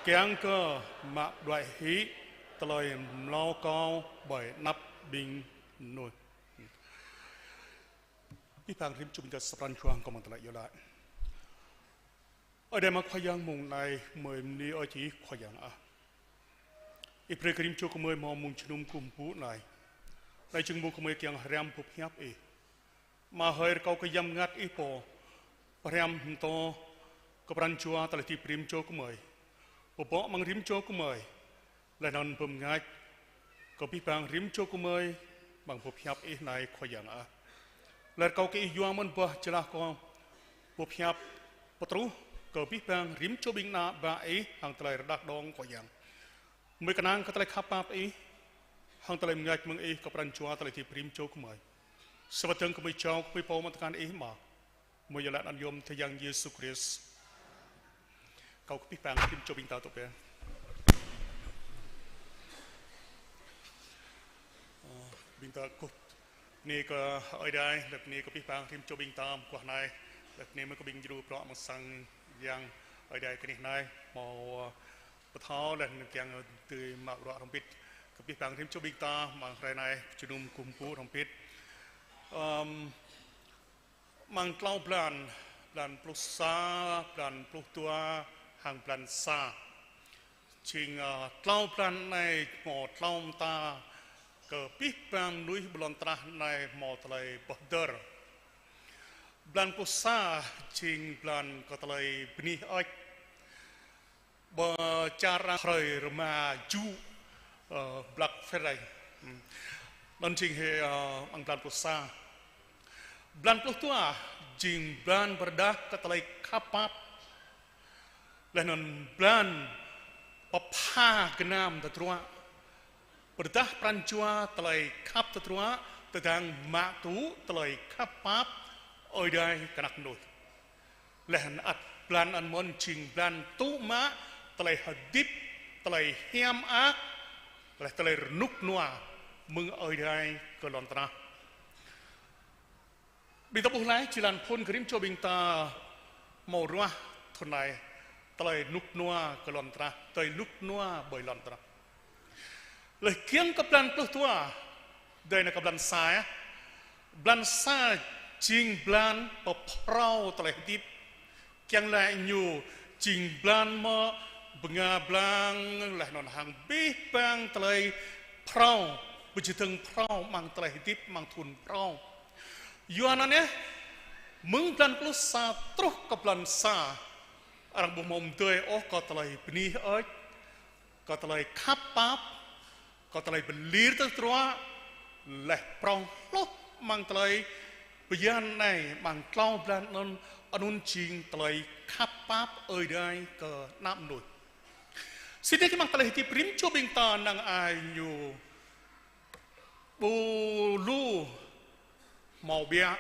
Kiăng kơ mă đuaĭ hĭ tơlơi mlâo kâo ƀơi anăp ƀing mơnuih. Abih bang rĭm čô ƀing ta sa pran jua hăng kâo amăng tơlơi iâu laĭ. Ơi Adai mơ̆ Khua Yang, mông anai gơmơi bơni ơi jih Khua Yang ah. Ih brơi kơ rĭm čô gơmơi hmâo mông jơnum kơkuh pơpŭ anai. Anai jing mông gơmơi kiăng hrăm boh pơhiăp Ih. Mă hơi rơkâo kơ Yang Bơngăt Ih pô pơhrăm pơtô kơ pran jua tơlơi hơdip rĭm čô gơmơi. Pơpŏk amăng rĭm čô gơmơi. Laih anŭn pơmơñai kơ abih bang rĭm čô gơmơi amăng boh pơhiăp Ih anai Khua Yang ah. Laih rơkâo kơ Ih yua mơ̆n bah jơlah kơ boh pơhiăp pơtruh kơ abih bang rĭm čô ƀing ană bă Ih hăng tơlơi rơđah dơ̆ng Khua Yang. Gơmơi kơnang kơ tơlơi khăp pap Ih hăng tơlơi mơñai mơ̆ng Ih kơ pran jua tơlơi hơdip rĭm čô gơmơi. Sa wơ̆t dơ̆ng gơmơi jao gơmơi pô amăng tơngan Ih mơ̆. Gơmơi iâu laĭ anăn yôm Khua Yang Yêsu Krist. Kâo kơ abih bang rĭm čô ƀing ta tŏ pĕ. Ơ, ƀing ta kơkuh bơni kơ Ơi Adai, laih bơni kơ abih bang rĭm čô ƀing ta mơguah anai, laih bơni mơ̆ kơ ƀing djru bruă amăng sang yang Ơi Adai kơ anih anai, hmâo, ơ, pơthâo laih anŭn kiăng, ơ, dưi mă bruă hrŏm hơbĭt. Kơ abih bang rĭm čô ƀing ta amăng hrơi anai, jơnum kơkuh pơpŭ hrŏm hơbĭt. Ơm, Amăng tlâo blan, blan pluh sa, blan pluh dua, hăng blan sa. Jing, ơ, tlâo blan anai hmâo tlâo mơta kơ abih bang mơnuih ƀơi lŏn tơnah anai hmâo tơlơi pơhơdơr. Blan pluh sa jing blan kơ tơlơi bơni hơơč. Ƀơi čar arăng hrơi rơma jŭ, ơ, Black Friday. Hmm. Anŭn jing hĭ, ơ, amăng blan pluh sa. Blan pluh dua jing blan pơrơđah kơ tơlơi khăp pap. Laih anŭn blan pơpha gơnam tơdruă. Pơrơđah pran jua tơlơi khăp tơdruă, tơdang mă tŭ tơlơi khăp pap Ơi Adai kơ anak mơnuih. Laih anŭn ăt blan anŭn mơ̆n jing blan tŭ mă tơlơi hơdip, tơlơi hiam mơak, laih tơlơi rơnŭk rơnua mơ̆ng Ơi Adai kơ lŏn tơnah. Ƀing ta ƀuh laih jơlan phŭn kơ rĭm čô ƀing ta hmâo ruah thŭn anai, tơlơi rơnŭk rơnua kơ lŏn tơnah, tơlơi rơnŭk rơnua ƀơi lŏn tơnah. Laih kiăng kơ blan pluh dua, đơi anai kơ blan sa yơh. Blan sa jing blan pơphrâo tơlơi hơdip. Kiăng laĭ ñu jing blan mơ̆ bơnga blang laih anŭn hăng abih bang tơlơi phrâo, pơjơdơ̆ng phrâo amăng tơlơi hơdip amăng thŭn phrâo. Yua anŭn yơh, mơ̆ng blan pluh sa truh kơ blan sa, arăng ƀu hmâo mơdơi ôh kơ tơlơi bơni hơơč, kơ tơlơi khăp pap, kơ tơlơi pơlir tơdruă, laih prŏng hloh amăng tơlơi bơyan anai amăng tlâo blan anŭn, anŭn jing tơlơi khăp pap Ơi Adai kơ anak mơnuih. Sĭt nik amăng tơlơi hơdip rĭm čô ƀing ta năng ai ñu ƀu lu hmâo ƀiă,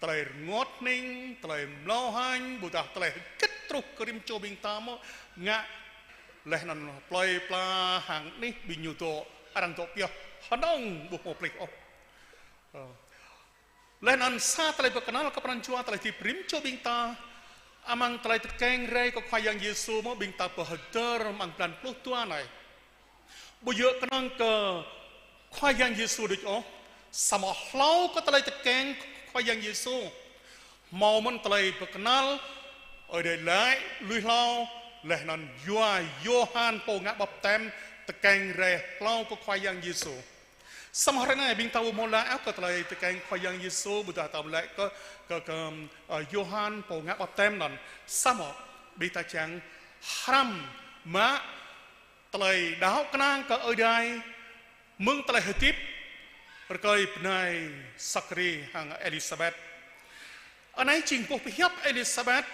tơlơi rơngot hning, tơlơi mlâo hañ, ƀôdah tơlơi hơget truh kơ rĭm čô ƀing ta mơ̆ ngă laih anŭn plơi pla hăng anih ƀing ñu dŏ, arăng dŏ pioh, hơnơ̆ng ƀu hmâo plih ôh. Ơ. Laih anŭn sa tơlơi pơkơnăl kơ pran jua tơlơi hơdip rĭm čô ƀing ta, amăng tơlơi tơkeng rai kơ Khua Yang Yêsu mơ̆ ƀing ta pơhơdơr amăng blan pluh dua anai. Ƀu djơ̆ kơnơ̆ng kơ Khua Yang Yêsu đôč ôh, samơ̆ hlâo kơ tơlơi tơkeng Khua Yang Yêsu, hmâo mơ̆n tơlơi pơkơnăl Ơi Adai laĭ lui hlâo, laih anŭn yua Yôhan pô ngă baptem tơkeng rai hlâo kơ Khua Yang Yêsu. Samơ̆ hrơi anai ƀing ta ƀu hmâo laĭ ôh kơ tơlơi tơkeng Khua Yang Yêsu ƀôdah ta laĭ kơ, kơ, kơ, ơ, Yôhan pô ngă baptem anŭn. Samơ̆ ƀing ta čang hrăm mă tơlơi đaŏ kơnang kơ Ơi Adai mơ̆ng tơlơi hơdip rơkơi bơnai Sakari hăng Elisabet. Anai jing boh pơhiăp Elisabet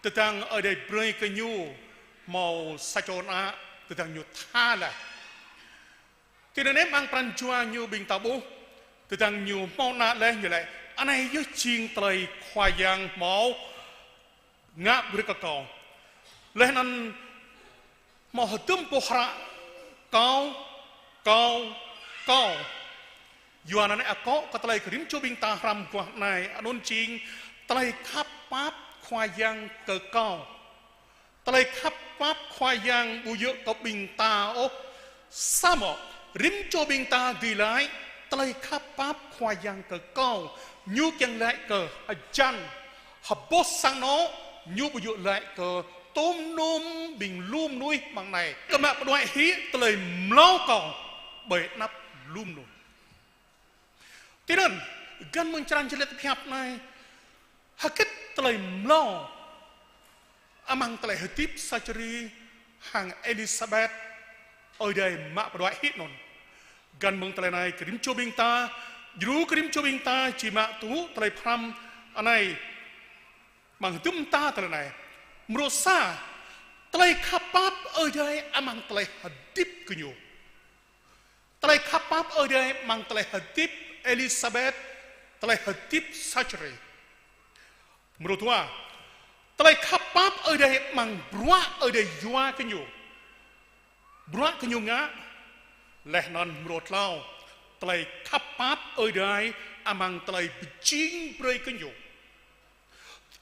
tơdang Ơi Adai brơi kơ ñu hmâo sa čô ană, tơdang ñu tha laih. Tui anŭn yơh amăng pran jua ñu ƀing ta ƀuh, tơdang ñu hmâo ană laih ñu laĭ: Anai yơh jing tơlơi Khua Yang hmâo ngă brơi kơ kâo. Laih anŭn hmâo hơdôm boh hră kâo, kâo, kâo. Yua anŭn akŏ kơ tơlơi kơ rĭm čô ƀing ta hrăm guah anai, anŭn jing tơlơi khăp pap Khua Yang kơ kâo. Tơlơi khăp pap Khua Yang ƀu djơ̆ kơ ƀing ta ôh. Samơ̆ rĭm čô ƀing ta dưi laĭ tơlơi khăp pap Khua Yang kơ kâo, ñu kiăng laĭ kơ hơjăn, hơbôh sang anŏ, ñu ƀu djơ̆ laĭ kơ tôm nôm ƀing lu mơnuih amăng anai. Kơ mă pơđuaĭ hĭ tơlơi mlâo kâo ƀơi anăp lu mơnuih. Tui anŭn, găn mơ̆ng črăn čơlĕt pơhiăp anai, hơget tơlơi mlâo amăng tơlơi hơdip Sakari hăng Elisabet, Ơi Adai mă pơđuaĭ hĭ anŭn. Găn mơ̆ng tơlơi anai kơ rĭm čô ƀing ta, djru kơ rĭm čô ƀing ta či mă tŭ tơlơi pơhrăm anai. Amăng hơdôm ta tơlơi anai. Mrô sa, tơlơi khăp pap Ơi Adai amăng tơlơi hơdip gơñu. Tơlơi khăp pap Ơi Adai amăng tơlơi hơdip Elisabet, tơlơi hơdip Sakari. Mrô dua, tơlơi khăp pap Ơi Adai amăng bruă Ơi Adai yua kơ ñu. Bruă kơ ñu ngă, laih anŭn mrô klâo, tơlơi khăp pap Ơi Adai amăng tơlơi pơjing brơi kơ ñu.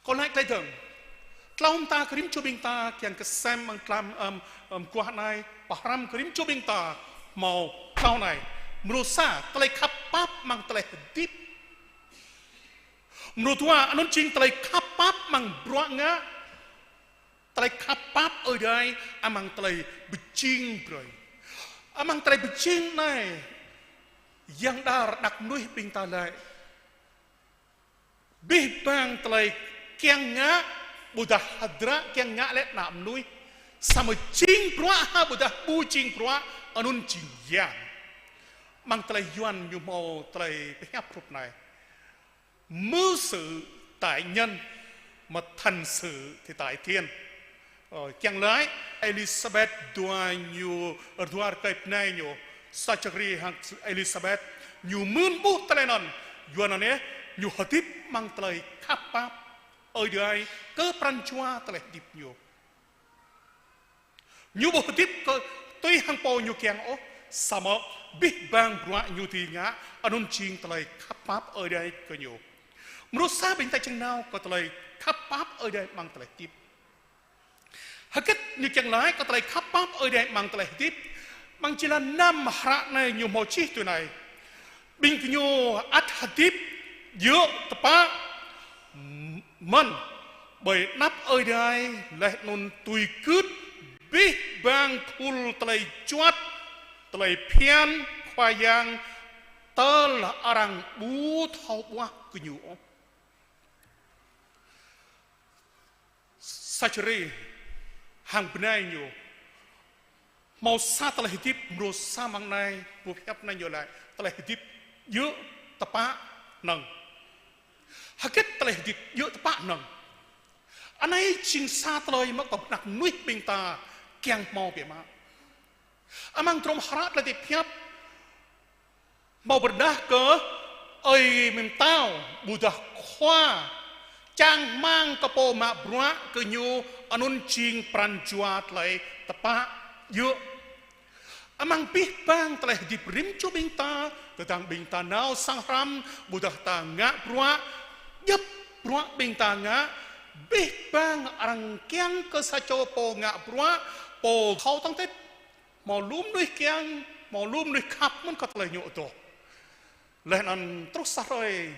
Kâo laĭ tơlơi dơ̆ng. Tlâo mơta kơ rĭm čô ƀing ta kiăng kơ sem amăng tlam, ăm, ăm, guah anai, pơhrăm kơ rĭm čô ƀing ta hmâo tlâo anai. Mrô sa, tơlơi khăp pap amăng tơlơi hơdip. Mrô dua, anŭn jing tơlơi khăp pap amăng bruă ngă. Tơlơi khăp pap Ơi Adai amăng tơlơi pơjing brơi. Amăng tơlơi pơjing anai, yang đar đah mơnuih ƀing ta laĭ: Abih bang tơlơi kiăng ngă, ƀôdah hơdră kiăng ngă lĕ ană mơnuih. Samơ̆ jing bruă hă ƀôdah ƀu jing bruă, anŭn jing yang. Amăng tơlơi Yuan ñu hmâo tơlơi pơhiăp hrup anai: Mưu sự tại nhân, mà thành sự thì tại thiên. Ơ, kiăng laĭ, Elisabet dua ñu, dua rơkơi bơnai ñu, Sakari hăng Elisabet, ñu mơ̆n ƀuh tơlơi anŭn, yua anŭn yơh, ñu hơdip amăng tơlơi khăp pap Ơi Adai kơ pran jua tơlơi hơdip ñu. Ñu ƀu hơdip kơ tui hăng pô ñu kiăng ôh, samơ̆ abih bang bruă ñu dưi ngă, anŭn jing tơlơi khăp pap Ơi Adai kơ ñu. Mrô sa ƀing ta čang nao kơ tơlơi khăp pap Ơi Adai amăng tơlơi hơdip. Hơget ñu kiăng laĭ kơ tơlơi khăp pap Ơi Adai amăng tơlơi hơdip? Amăng črăn năm hră anai ñu hmâo čih tui anai: Ƀing gơñu ăt hơdip djơ̆ tơpă mơ̆n ƀơi anăp Ơi Adai laih anŭn tui gưt abih bang khul tơlơi juăt, tơlơi phiăn Khua Yang tơl arăng ƀu thâo ƀuah gơñu ôh. Sakari hăng bơnai ñu hmâo sa tơlơi hơdip mrô sa amăng anai, boh pơhiăp anai ñu laĭ tơlơi hơdip djơ̆ tơpă hơnơ̆ng. Hơget tơlơi hơdip djơ̆ tơpă hơnơ̆ng? Anai jing sa tơlơi mơ̆ kơ ană mơnuih ƀing ta kiăng hmâo biă mă. Amăng trôm hră tơlơi hơdip pơhiăp hmâo pơrơđah kơ ơi mơtao ƀôdah khua čang rơmang kơ pô mă bruă kơ ñu, anŭn jing pran jua tơlơi tơpă djơ̆. Amăng abih bang tơlơi hơdip rĭm čô ƀing ta, tơdang ƀing ta nao sang hrăm ƀôdah ta ngă bruă, djŏp bruă ƀing ta ngă, abih bang arăng kiăng kơ sa čô pô ngă bruă, pô thâo tơngtit. Hmâo lu mơnuih kiăng, hmâo lu mơnuih khăp mơ̆n kơ tơlơi ñu adoh. Laih anŭn truh sa hrơi,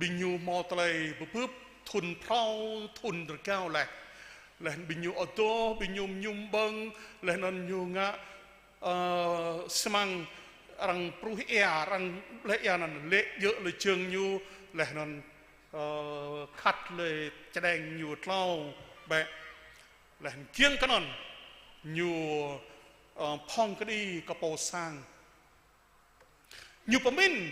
ƀing ñu hmâo tơlơi bưp bưp thŭn phrâo, thŭn rơgao laih. Laih anŭn ƀing ñu adoh, ƀing ñu mơñum ƀơ̆ng, laih anŭn ñu ngă, ơ, samăng, arăng pruh ia, arăng lĕ ia anŭn lĕ djơ̆ lĕ jơ̆ng ñu, laih anŭn, ơ, khăt lĕ čơđeng ñu tlâo bĕ. Laih giŏng kơ anŭn ñu, ơ, phŏng kơđi kơ pô sang. Ñu pơmĭn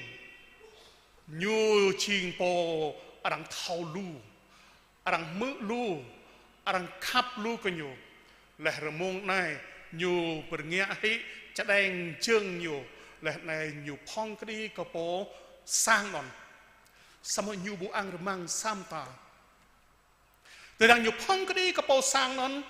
ñu jing pô arăng thâo lu, arăng hmư̆ lu, arăng khăp lu kơ ñu. Laih rơmông anai ñu pơrngiă hĭ čơđeng jơ̆ng ñu. Laih anai ñu phŏng kơđi kơ pô sang anŭn. Samơ̆ ñu ƀu ăng rơmang sa mta. Tơdang ñu phŏng kơđi kơ pô sang anŭn,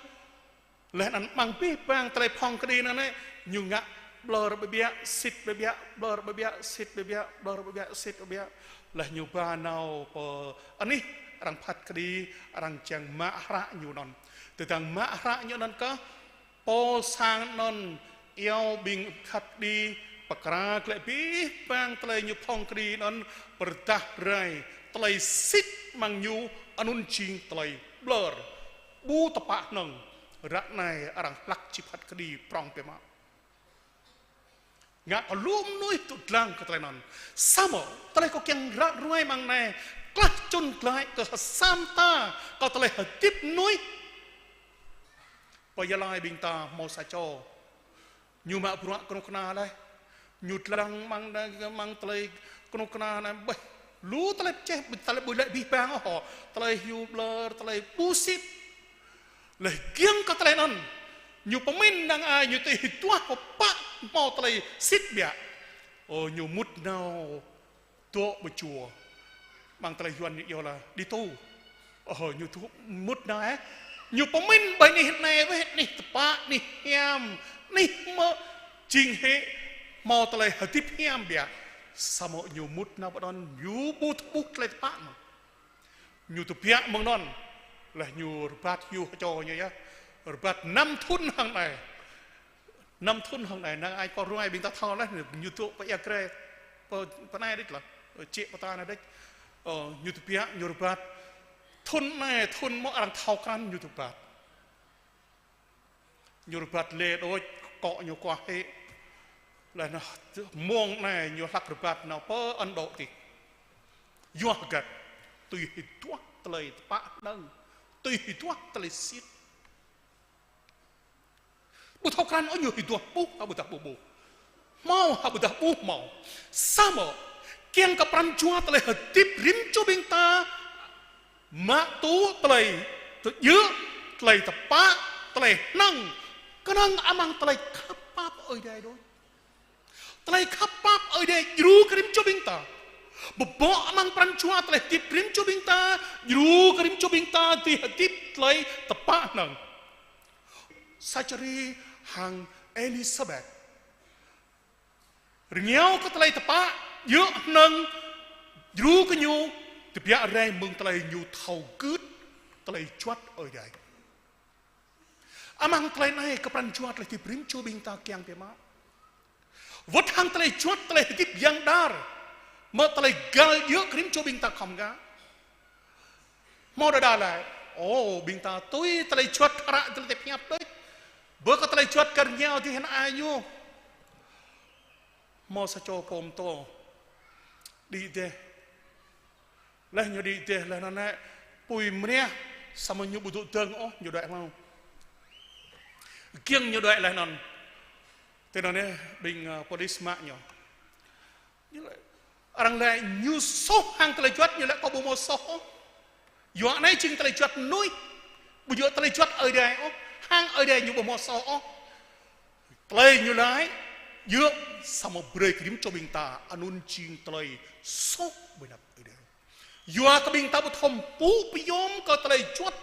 laih anŭn amăng abih bang tơlơi phŏng kơđi anŭn lĕ, ñu ngă ƀlŏr ƀiă ƀiă, sĭt ƀiă ƀiă, ƀlŏr ƀiă ƀiă, sĭt ƀiă ƀiă, ƀlŏr ƀiă ƀiă, sĭt ƀiă ƀiă. Laih ñu ba nao pơ anih arăng phat kơđi, arăng čang mă hră ñu anŭn. Tơdang mă hră ñu anŭn kơh, pô sang anŭn iâu ƀing khăt kơđi pơkra glaĭ abih bang tơlơi ñu phŏng kơđi anŭn pơrơđah rai tơlơi sĭt amăng ñu anŭn jing tơlơi ƀlŏr. Ƀu tơpă hnơ̆ng, ră anai arăng hlăk či phat kơđi prŏng biă mă. Ngă kơ lu mơnuih tŭ dlăng kơ tơlơi anŭn. Samơ̆ tơlơi kâo kiăng ră ruai amăng anai, klah čun glaĭ kơ sa mta kơ tơlơi hơdip mơnuih. Pơ Gia Lai ƀing ta hmâo sa čô. Ñu mă bruă kơnuk kơna laih. Ñu dlăng amăng, amăng tơlơi kơnuk kơna anai ƀuh. Lu tơlơi pơčeh, tơlơi ƀu lĕ abih bang ôh. Tơlơi hyu ƀlŏr, tơlơi ƀu sĭt. Laih giŏng kơ tơlơi anŭn. Ñu pơmĭn năng ai ñu tui hơduah pơpă hmâo tơlơi sĭt biă. Ơ, ñu mŭt nao dŏ pơ jua. Amăng tơlơi Yuan ñu iâu laĭ đi tu. Ơ, ñu tu mŭt nao ĕh. Ñu pơmĭn ƀơi anih anai wĕh, anih tơpă, anih hiam, anih mơ̆ jing hĭ hmâo tơlơi hơdip hiam biă. Samơ̆ ñu mŭt nao pơ anŭn ñu ƀu thâo ƀuh tơlơi tơpă mơ̆n. Ñu tơbiă mơ̆ng anŭn. Laih ñu rơbat hyu hơčô ñu yơh. Rơbat năm thŭn hăng anai. Năm thŭn hăng anai, năng ai kơ ruai ƀing ta thâo laih, ñu dŏ pơ ia grê, pơ, pơ anai đôč laih, ơ, čĕ pơ ta anai đôč. Ơ, ñu tơbiă, ñu rơbat. Thŭn anai, thŭn mơ̆ arăng thâo krăn ñu rơbat. Ñu rơbat lê đôč, akŏ ñu kuah hĭ. Laih anŭn, mông anai ñu hlăk rơbat nao pơ Ấn Độ tih. Yua hơget, tui hơduah tơlơi tơpă hnơ̆ng, tui hơduah tơlơi sĭt. Ƀu thâo krăn ôh ñu hơduah ƀuh hă ƀôdah ƀu ƀuh. Hmâo hă ƀôdah ƀu hmâo. Samơ̆, kiăng kơ pran jua tơlơi hơdip rĭm čô ƀing ta, mă tŭ tơlơi tơjơ̆, tơlơi tơpă, tơlơi hnơ̆ng, kơnơ̆ng amăng tơlơi khăp pap Ơi Adai đôč. Tơlơi khăp pap Ơi Adai djru kơ rĭm čô ƀing ta. Bơbŏ amăng pran jua tơlơi hơdip rĭm čô ƀing ta, djru kơ rĭm čô ƀing ta dưi hơdip tơlơi tơpă hnơ̆ng. Sakari hăng Elisabet. Rơngiao kơ tơlơi tơpă, djơ̆ hnơ̆ng, djru kơ ñu, tơbiă rai mơ̆ng tơlơi ñu thâo gưt, tơlơi juăt Ơi Adai. Amăng tơlơi anai kơ pran jua tơlơi hơdip rĭm čô ƀing ta kiăng biă mă. Wơ̆t hăng tơlơi juăt tơlơi hơdip yang đar. Mơ̆ tơlơi găl djơ̆ kơ rĭm čô ƀing ta khŏm ngă. Hmâo đơđa laĭ. Ơ, ƀing ta tui tơlơi juăt hră tơlơi tơpă đôč. Bơ kơ tơlơi juăt kơ rơngiao dih hơnai ñu. Hmâo sa čô pô pơtô. Đĭ dêh. Laih ñu đĭ dêh laih anŭn nĕ, apui mriah, samơ̆ ñu ƀu dŏ dơ̆ng ôh, ñu đuaĭ hlâo. Giŏng ñu đuaĭ laih anŭn. Tui anŭn nĕ, ƀing, ơ, polis mă ñu. Ñu laĭ, arăng laĭ ñu soh hăng tơlơi juăt, ñu laĭ kâo ƀu hmâo soh ôh. Yua anai jing tơlơi juăt mơnuih. Ƀu djơ̆ tơlơi juăt Ơi Adai ôh. Hăng Ơi Adai ñu ƀu hmâo soh ôh. Tơlơi ñu laĭ, djơ̆ samơ̆ brơi kơ rĭm čô ƀing ta, anŭn jing tơlơi soh ƀơi anăp Ơi Adai. Yua kơ ƀing ta ƀu thâo pŭ pơyom kơ tơlơi juăt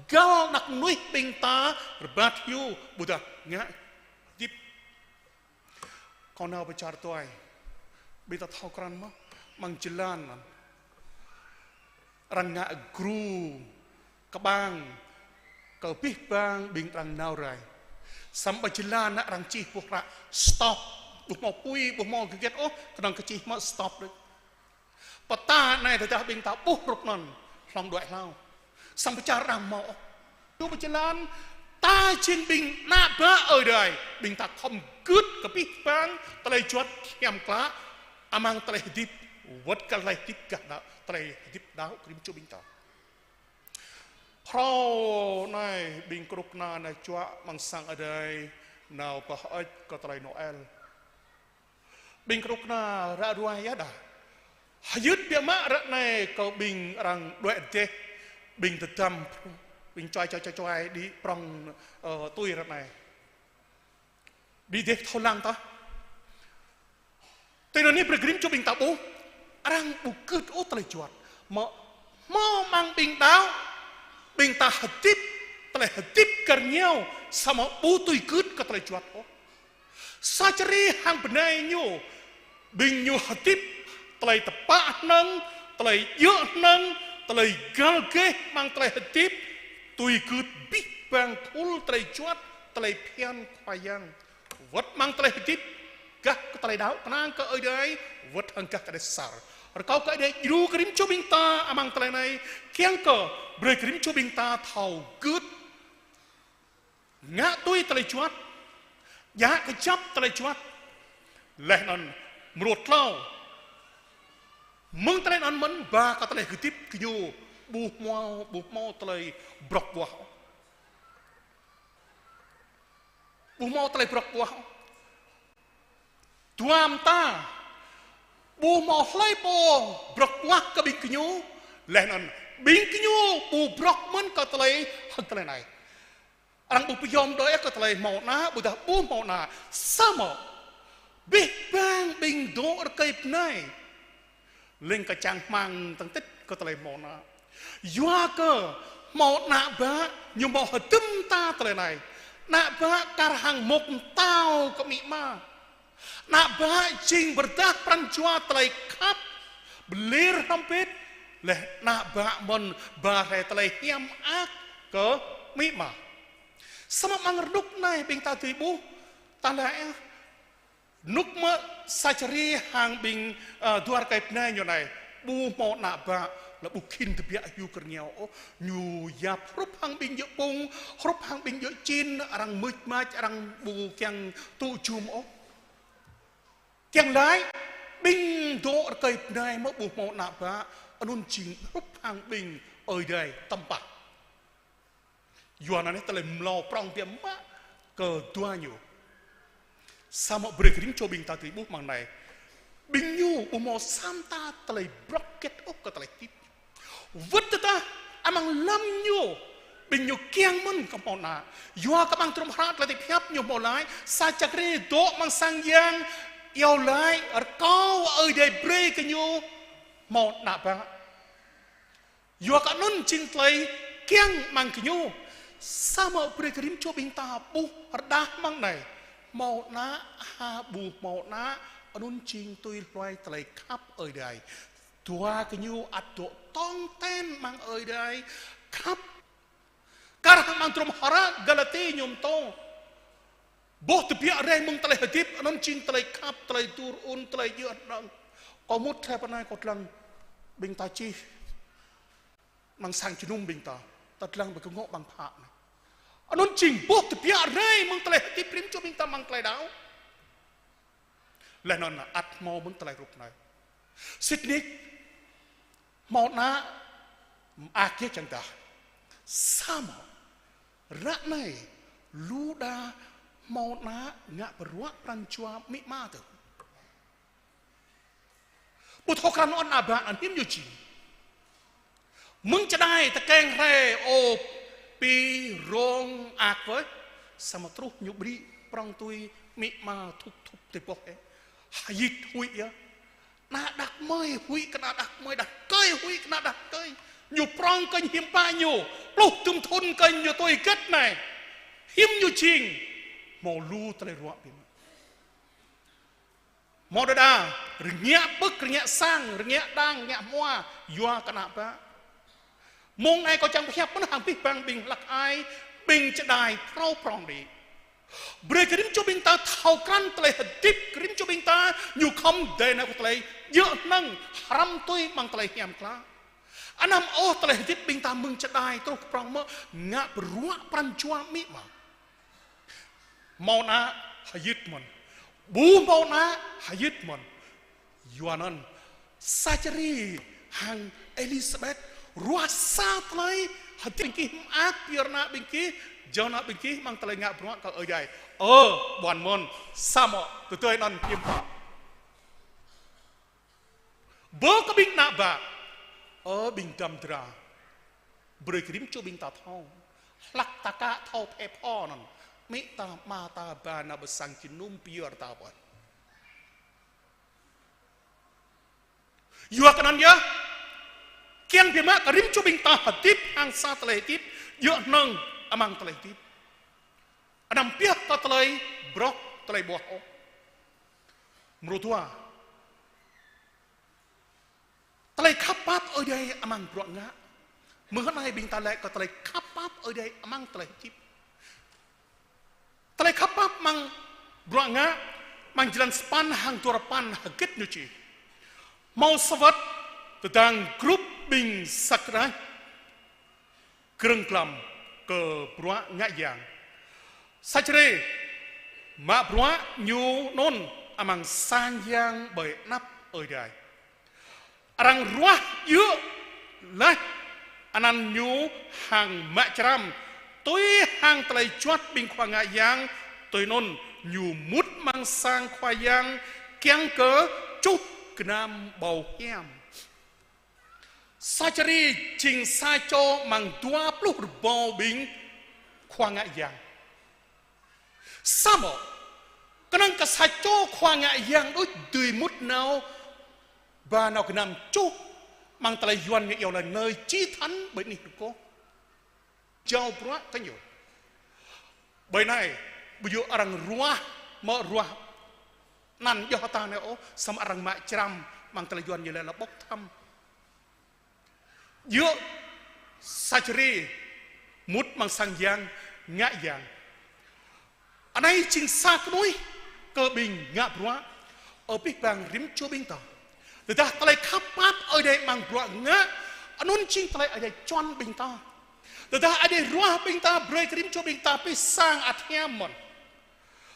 găl anăp mơnuih ƀing ta rơbat hyu ƀôdah ngă hơdip. Kâo nao pơčar tuai. Ƀing ta thâo krăn mơ̆, amăng jơlan anŭn. Arăng ngă gru kơƀang kơ abih bang ƀing arăng nao rai. Samơ̆ pơ jơlan anŭn arăng čih ƀuh hră stop. Ƀu hmâo apui, ƀu hmâo hơget ôh, kơnơ̆ng kơ čih mă stop đôč. Pơtă anai tơdah ƀing ta ƀuh hrup anŭn, hlŏng đuaĭ hlâo. Samơ̆ pơčar arăng hmâo ôh. Ñu pơ jơlan, Ta jing ƀing ană bă Ơi Adai, ƀing ta khŏm gưt kơ abih bang tơlơi juăt hiam klă amăng tơlơi hơdip, wơ̆t kơ tơlơi hơdip gah đaŏ, tơlơi hơdip đaŏ kơ rĭm čô ƀing ta. Phrâo anai ƀing kơnuk kơna nao čuă amăng sang Ơi Adai, nao pơhơơč kơ tơlơi Noel. Ƀing kơnuk kơna ră ruai yơh đa. Hơyơt biă mă ră anai kơ ƀing arăng đuaĭ rơdêh, ƀing tơdăm, ƀing čuai čuai čuai čuai đĭ prŏng, ơ, tui ră anai. Đĭ rơdêh thâo lăng tah. Tui anŭn brơi kơ rĭm čô ƀing ta ƀuh, arăng ƀu gưt ôh tơlơi juăt. Mă, hmâo amăng ƀing đaŏ, ƀing ta hơdip, tơlơi hơdip kơ rơngiao, samơ̆ ƀu tui gưt kơ tơlơi juăt ôh. Sa čơri hăng bơnai ñu, ƀing ñu hơdip, tơlơi tơpă hơnơ̆ng, tơlơi djơ̆ hơnơ̆ng, tơlơi găl geh amăng tơlơi hơdip, tui gưt abih bang khul tơlơi juăt, tơlơi phiăn Khua Yang. Wơ̆t amăng tơlơi hơdip, gah kơ tơlơi đaŏ kơnang kơ Ơi Adai, wơ̆t hăng gah kơ tơlơi sar. Rơkâo kơ Ơi Adai djru kơ rĭm čô ƀing ta amăng tơlơi anai, kiăng kơ brơi kơ rĭm čô ƀing ta thâo gưt ngă tui tơlơi juăt, djă kơjăp tơlơi juăt, laih anŭn mơruăt hlâo. Mơ̆ng tơlơi anŭn mơ̆n ba kơ tơlơi hơdip gơñu ƀu hmâo, ƀu hmâo tơlơi brŏk ƀuah. Ƀu hmâo tơlơi brŏk ƀuah. Dua mơta. Ƀu hmâo hlơi pô brŏk ƀuah kơ ƀing gơñu. Laih anŭn ƀing gơñu ƀu brŏk mơ̆n kơ tơlơi hăng tơlơi anai. Arăng ƀu pơyom đơi kơ tơlơi hmâo ană, ƀôdah ƀu hmâo ană. Samơ̆ abih bang ƀing dŏ rơkơi bơnai leng kơ čang hmang tơngtit kơ tơlơi hmâo ană. Yua kơ hmâo ană bă ñu hmâo hơdôm mơta tơlơi anai. Ană bă kar hăng mŭk mơtao kơ amĭ ama. Ană bă jing pơrơđah pran jua tơlơi khăp, pơlir hrŏm hơbĭt, laih ană bă mơ̆n ba rai tơlơi hiam mơak kơ amĭ ama. Samơ̆ amăng rơnŭk anai ƀing ta dưi ƀuh, ta laĭ ah, rơnŭk mơ̆ sa čơri hăng ƀing, ơ, dua rơkơi bơnai ñu anai. Ƀu hmâo ană bă, lĕ ƀu khĭn tơbiă hyu kơ rơngiao ôh. Ñu yap hrup hăng ƀing djơ̆ pŭng, hrup hăng ƀing djơ̆ čin, arăng mưč mač, arăng ƀu kiăng tŭ jum ôh. Kiăng laĭ, ƀing dŏ rơkơi bơnai mơ̆ ƀu hmâo ană bă, anŭn jing hrup hăng ƀing Ơi Adai tơmpah. Yua anŭn tơlơi mlâo prŏng biă mă kơ dua ñu. Samơ̆ brơi kơ rĭm čô ƀing ta dưi ƀuh amăng anai. Ƀing ñu ƀu hmâo sa mơta tơlơi brŏk hơget ôh kơ tơlơi hơdip. Wơ̆t tơdah amăng lăm ñu, ƀing ñu kiăng mơ̆n kơ hmâo ană. Yua kơ amăng trum hră tơlơi hơdip hiăp ñu hmâo laĭ, sa čơri dŏ amăng sang yang, iâu laĭ, rơkâo Ơi Adai brơi kơ ñu hmâo ană bă. Yua kơ anŭn jing tơlơi kiăng amăng gơñu. Samơ̆ brơi kơ rĭm čô ƀing ta ƀuh rơđah amăng anai. Hmâo ană, ha ƀu hmâo ană, anŭn jing tui hluai tơlơi khăp Ơi Adai. Dua gơñu ăt dŏ tong ten amăng Ơi Adai khăp. Kar hăng amăng trum hră Galati ñu pơtô. Boh tơbiă rai mơ̆ng tơlơi hơdip, anŭn jing tơlơi khăp, tơlơi dur un, tơlơi djơ̆ hơnơ̆ng. Kâo mŭt hrơi pơ anai kâo lăng ƀing ta čih amăng sang jơnum ƀing ta, ta lăng ƀơi kơngŏ ƀăng bhă anai. Anŭn jing boh tơbiă rai mơ̆ng tơlơi hơdip rĭm čô ƀing ta amăng tơlơi đaŏ. Laih anŭn ăt hmâo mơ̆ng tơlơi hrup anai. Sĭt nik, hmâo ană mơak yơh čang tah. Samơ̆ ră anai, lu đa hmâo ană ngă pơruă pran jua amĭ ama tơ. Ƀu thâo krăn ôh ană bă anŭn hiư̆m ñu jing. Mơ̆ng čơđai tơkeng hrơi ôh pi rông ak wơ̆i. Samơ̆ truh ñu ƀrĭ prŏng tui amĭ ama thup thup tơboh eh. Hơyit huĭ yơh. Ană đah kơmơi huĭ kơ ană đah kơmơi, đah rơkơi huĭ kơ ană đah rơkơi. Ñu prŏng kơnh hiư̆m pă ñu. Pluh dŭm thŭn kơnh ñu tui hơget anai. Hiư̆m ñu jing. Hmâo lu tơlơi ruă biă mă. Hmâo đơđa, rơngiă pơ̆k, rơngiă sang, rơngiă đang, rơngiă hmua, yua kơ ană bă. Mông anai kâo čang pơhiăp mơ̆n hăng abih bang ƀing hlăk ai, ƀing čơđai phrâo prŏng đĭ. Brơi kơ rĭm čô ƀing ta thâo krăn tơlơi hơdip, kơ rĭm čô ƀing ta ñu khŏm dai nao kơ tơlơi djơ̆ hơnơ̆ng, hrăm tui amăng tơlơi hiam klă. Anăm ôh tơlơi hơdip ƀing ta mơ̆ng čơđai truh kơ prŏng mơ̆ ngă pơruă pran jua amĭ ama. Hmâo ană hơyit mơ̆n. Ƀu hmâo ană hơyit mơ̆n. Yua anŭn Sakari hăng Elisabet ruah sa tơlơi hơdip ƀing gih mơak pơyơr ană ƀing gih, jao ană ƀing gih amăng tơlơi ngă bruă kơ Ơi Adai. Ơ, ƀuăn mơ̆n, samơ̆ tơdơi anŭn hiam pă. Bơ kơ ƀing ană bă, ơ ƀing gam dra, brơi kơ rĭm čô ƀing ta thâo. Hlăk ta ka thâo thê pho anŭn, amĭ ta, ama ta, ba nao pơ sang jơnum pơyơr ta ƀuăn. Yua kơ anŭn yơh, kiăng biă mă kơ rĭm čô ƀing ta hơdip hăng sa tơlơi hơdip, djơ̆ hnơ̆ng amăng tơlơi hơdip. Anăm pioh kơ tơlơi brŏk, tơlơi ƀuah ôh. Mrô dua, tơlơi khăp pap Ơi Adai amăng bruă ngă. Mơ̆ng anai ƀing ta laĭ kơ tơlơi khăp pap Ơi Adai amăng tơlơi hơdip. Tơlơi khăp pap amăng bruă ngă, amăng jơlan sapăn hăng duarơpăn hơget ñu čih. Hmâo sa wơ̆t tơdang grup ƀing sa krah grơ̆ng glăm kơ bruă ngă yang. Sakari mă bruă ñu anŭn amăng sang yang ƀơi anăp Ơi Adai. Arăng ruah djơ̆ laih anăn ñu hăng mă črăm, tui hăng tơlơi juăt ƀing khua ngă yang, tui anŭn ñu mŭt amăng sang khua yang kiăng kơ čuh gơnam ƀâo hiam. Sakari jing sa čô amăng dua pluh rơbâo ƀing khua ngă yang. Samơ̆, kơnơ̆ng kơ sa čô khua ngă yang đôč dưi mŭt nao, ba nao gơnam čuh, amăng tơlơi Yuan ñu iâu laĭ nơi chí thánh ƀơi anih rơgoh. Jao bruă kơ ñu. Ƀơi anai, ƀu djơ̆ arăng ruah, mơ̆ ruah anăn djŏ hơta anai ôh, samơ̆ arăng mă črăm, amăng tơlơi Yuan ñu laĭ là bốc thăm. Djơ̆ Sakari mŭt amăng sang yang, ngă yang. Anai jing sa kơnuih kơ ƀing ngă bruă, ơ abih bang rĭm čô ƀing ta. Tơdah tơlơi khăp pap Ơi Adai amăng bruă ngă, anŭn jing tơlơi Ơi Adai čuăn ƀing ta. Tơdah Ơi Adai ruah ƀing ta, brơi kơ rĭm čô ƀing ta pih sang ăt hiam mơ̆n.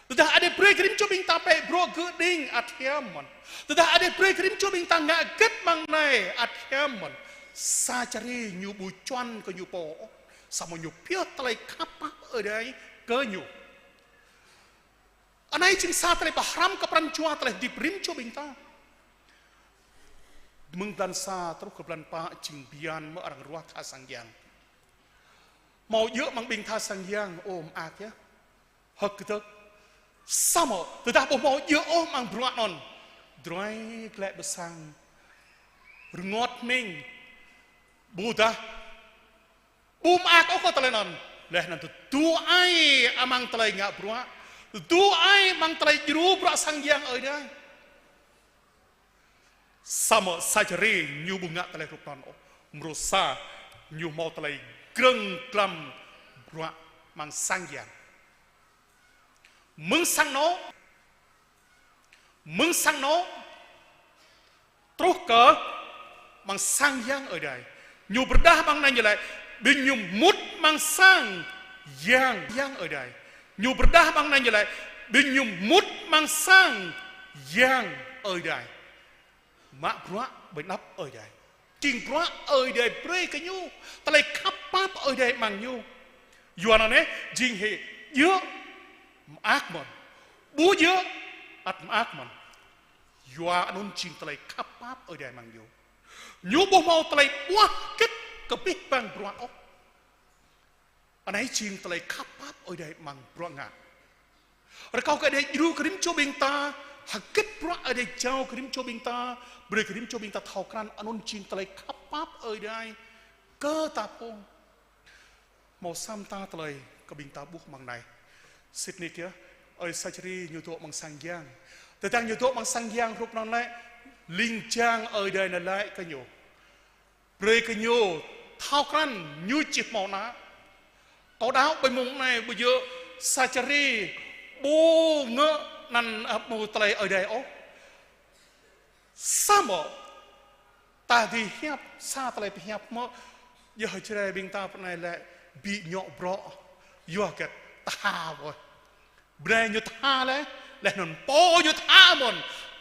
Tơdah Ơi Adai brơi kơ rĭm čô ƀing ta pĕ bruă gơ̆ đing ăt hiam mơ̆n. Tơdah Ơi Adai brơi kơ rĭm čô ƀing ta ngă hơget amăng anai ăt hiam mơ̆n. Sakari ñu ƀu čuăn kơ ñu pô ôh. Samơ̆ ñu pioh tơlơi khăp pap Ơi Adai kơ ñu. Anai jing sa tơlơi pơhrăm kơ pran jua tơlơi hơdip rĭm čô ƀing ta. Mơ̆ng blan sa truh kơ blan pă jing bơyan mơ̆ arăng ruah tha sang yang. Hmâo djơ̆ amăng ƀing tha sang yang, ơ mơak yơh. Hơ̆k kơdơ̆k. Samơ̆, tơdah ƀu hmâo djơ̆ ôh amăng bruă anŭn. Drơi glaĭ pơ sang. Rơngot hning. Ƀôdah ƀu mơak ôh kơ tơlơi anŭn. Laih anŭn tơdu ai amăng tơlơi ngă bruă. Tơdu ai amăng tơlơi djru bruă sang yang Ơi Adai. Samơ̆ Sakari ñu ƀu ngă tơlơi hrup anŭn ôh. Mrô sa ñu hmâo tơlơi grơ̆ng glăm bruă amăng sang yang. Mơ̆ng sang anŏ, mơ̆ng sang anŏ, truh kơ amăng sang yang Ơi Adai. Ñu pơrơđah amăng anai ñu laĭ, ƀing ñu mŭt amăng sang yang, yang Ơi Adai. Ñu pơrơđah amăng anai ñu laĭ, ƀing ñu mŭt amăng sang yang Ơi Adai. Mă bruă ƀơi anăp Ơi Adai. Jing bruă Ơi Adai brơi kơ ñu, tơlơi khăp pap Ơi Adai amăng ñu. Yua anŭn yơh, jing hĭ, djơ̆ mơak mơ̆n. Ƀu djơ̆ ăt mơak mơ̆n. Yua anŭn jing tơlơi khăp pap Ơi Adai amăng ñu. Ñu ƀu hmâo tơlơi ƀuah hơget kơ abih bang bruă ôh. Anai jing tơlơi khăp pap Ơi Adai amăng bruă ngă. Rơkâo kơ Ơi Adai djru kơ rĭm čô ƀing ta, hơget bruă Ơi Adai jao kơ rĭm čô ƀing ta, brơi kơ rĭm čô ƀing ta thâo krăn anŭn jing tơlơi khăp pap Ơi Adai kơ ta pô. Hmâo sa mơta tơlơi kơ ƀing ta ƀuh amăng anai. Sĭt nik yơh, ơi Sakari ñu dŏ amăng sang yang. Tơdang ñu dŏ amăng sang yang hrup anŭn lĕ, ling jang Ơi Adai nao laĭ kơ ñu. Brơi kơ ñu thâo krăn ñu či hmâo ană. Kâo đaŏ ƀơi mông anai ƀu djơ̆ Sakari ƀu ngă anăn, ơ, ƀu tơlơi Ơi Adai ôh. Samơ̆ ta dưi hiăp sa tơlơi pơhiăp mơ̆, yơh Jrai ƀing ta pơ anai lĕ ƀu djơ̆ bruă, yua hơget ta ha ƀuh. Bơnai ñu tha laih, laih anŭn pô ñu tha mơ̆n.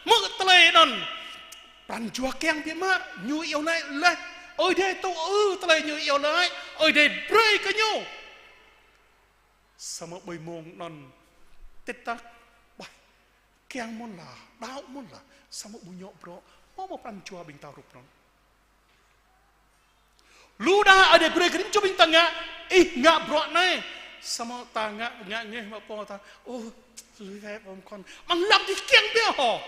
Hmư̆ tơlơi anŭn, pran jua kiăng biă mă, ñu iâu laĭ laih. Ơi Adai tŭ ư tơlơi ñu iâu laĭ, Ơi Adai brơi kơ ñu. Samơ̆ ƀơi mông anŭn, tĭt tăk, ƀai, kiăng mơ̆n lah, đaŏ mơ̆n lah, samơ̆ ƀu djơ̆ bruă, hmâo mơ̆ pran jua ƀing ta hrup anŭn. Lu đa Ơi Adai brơi kơ rĭm čô ƀing ta ngă, ih ngă bruă anai. Samơ̆ ta ngă, ngă ngeh mă pô ta. Ôh, lui gai ƀơ̆ng kon. Amăng lăm dih kiăng biă hŏ.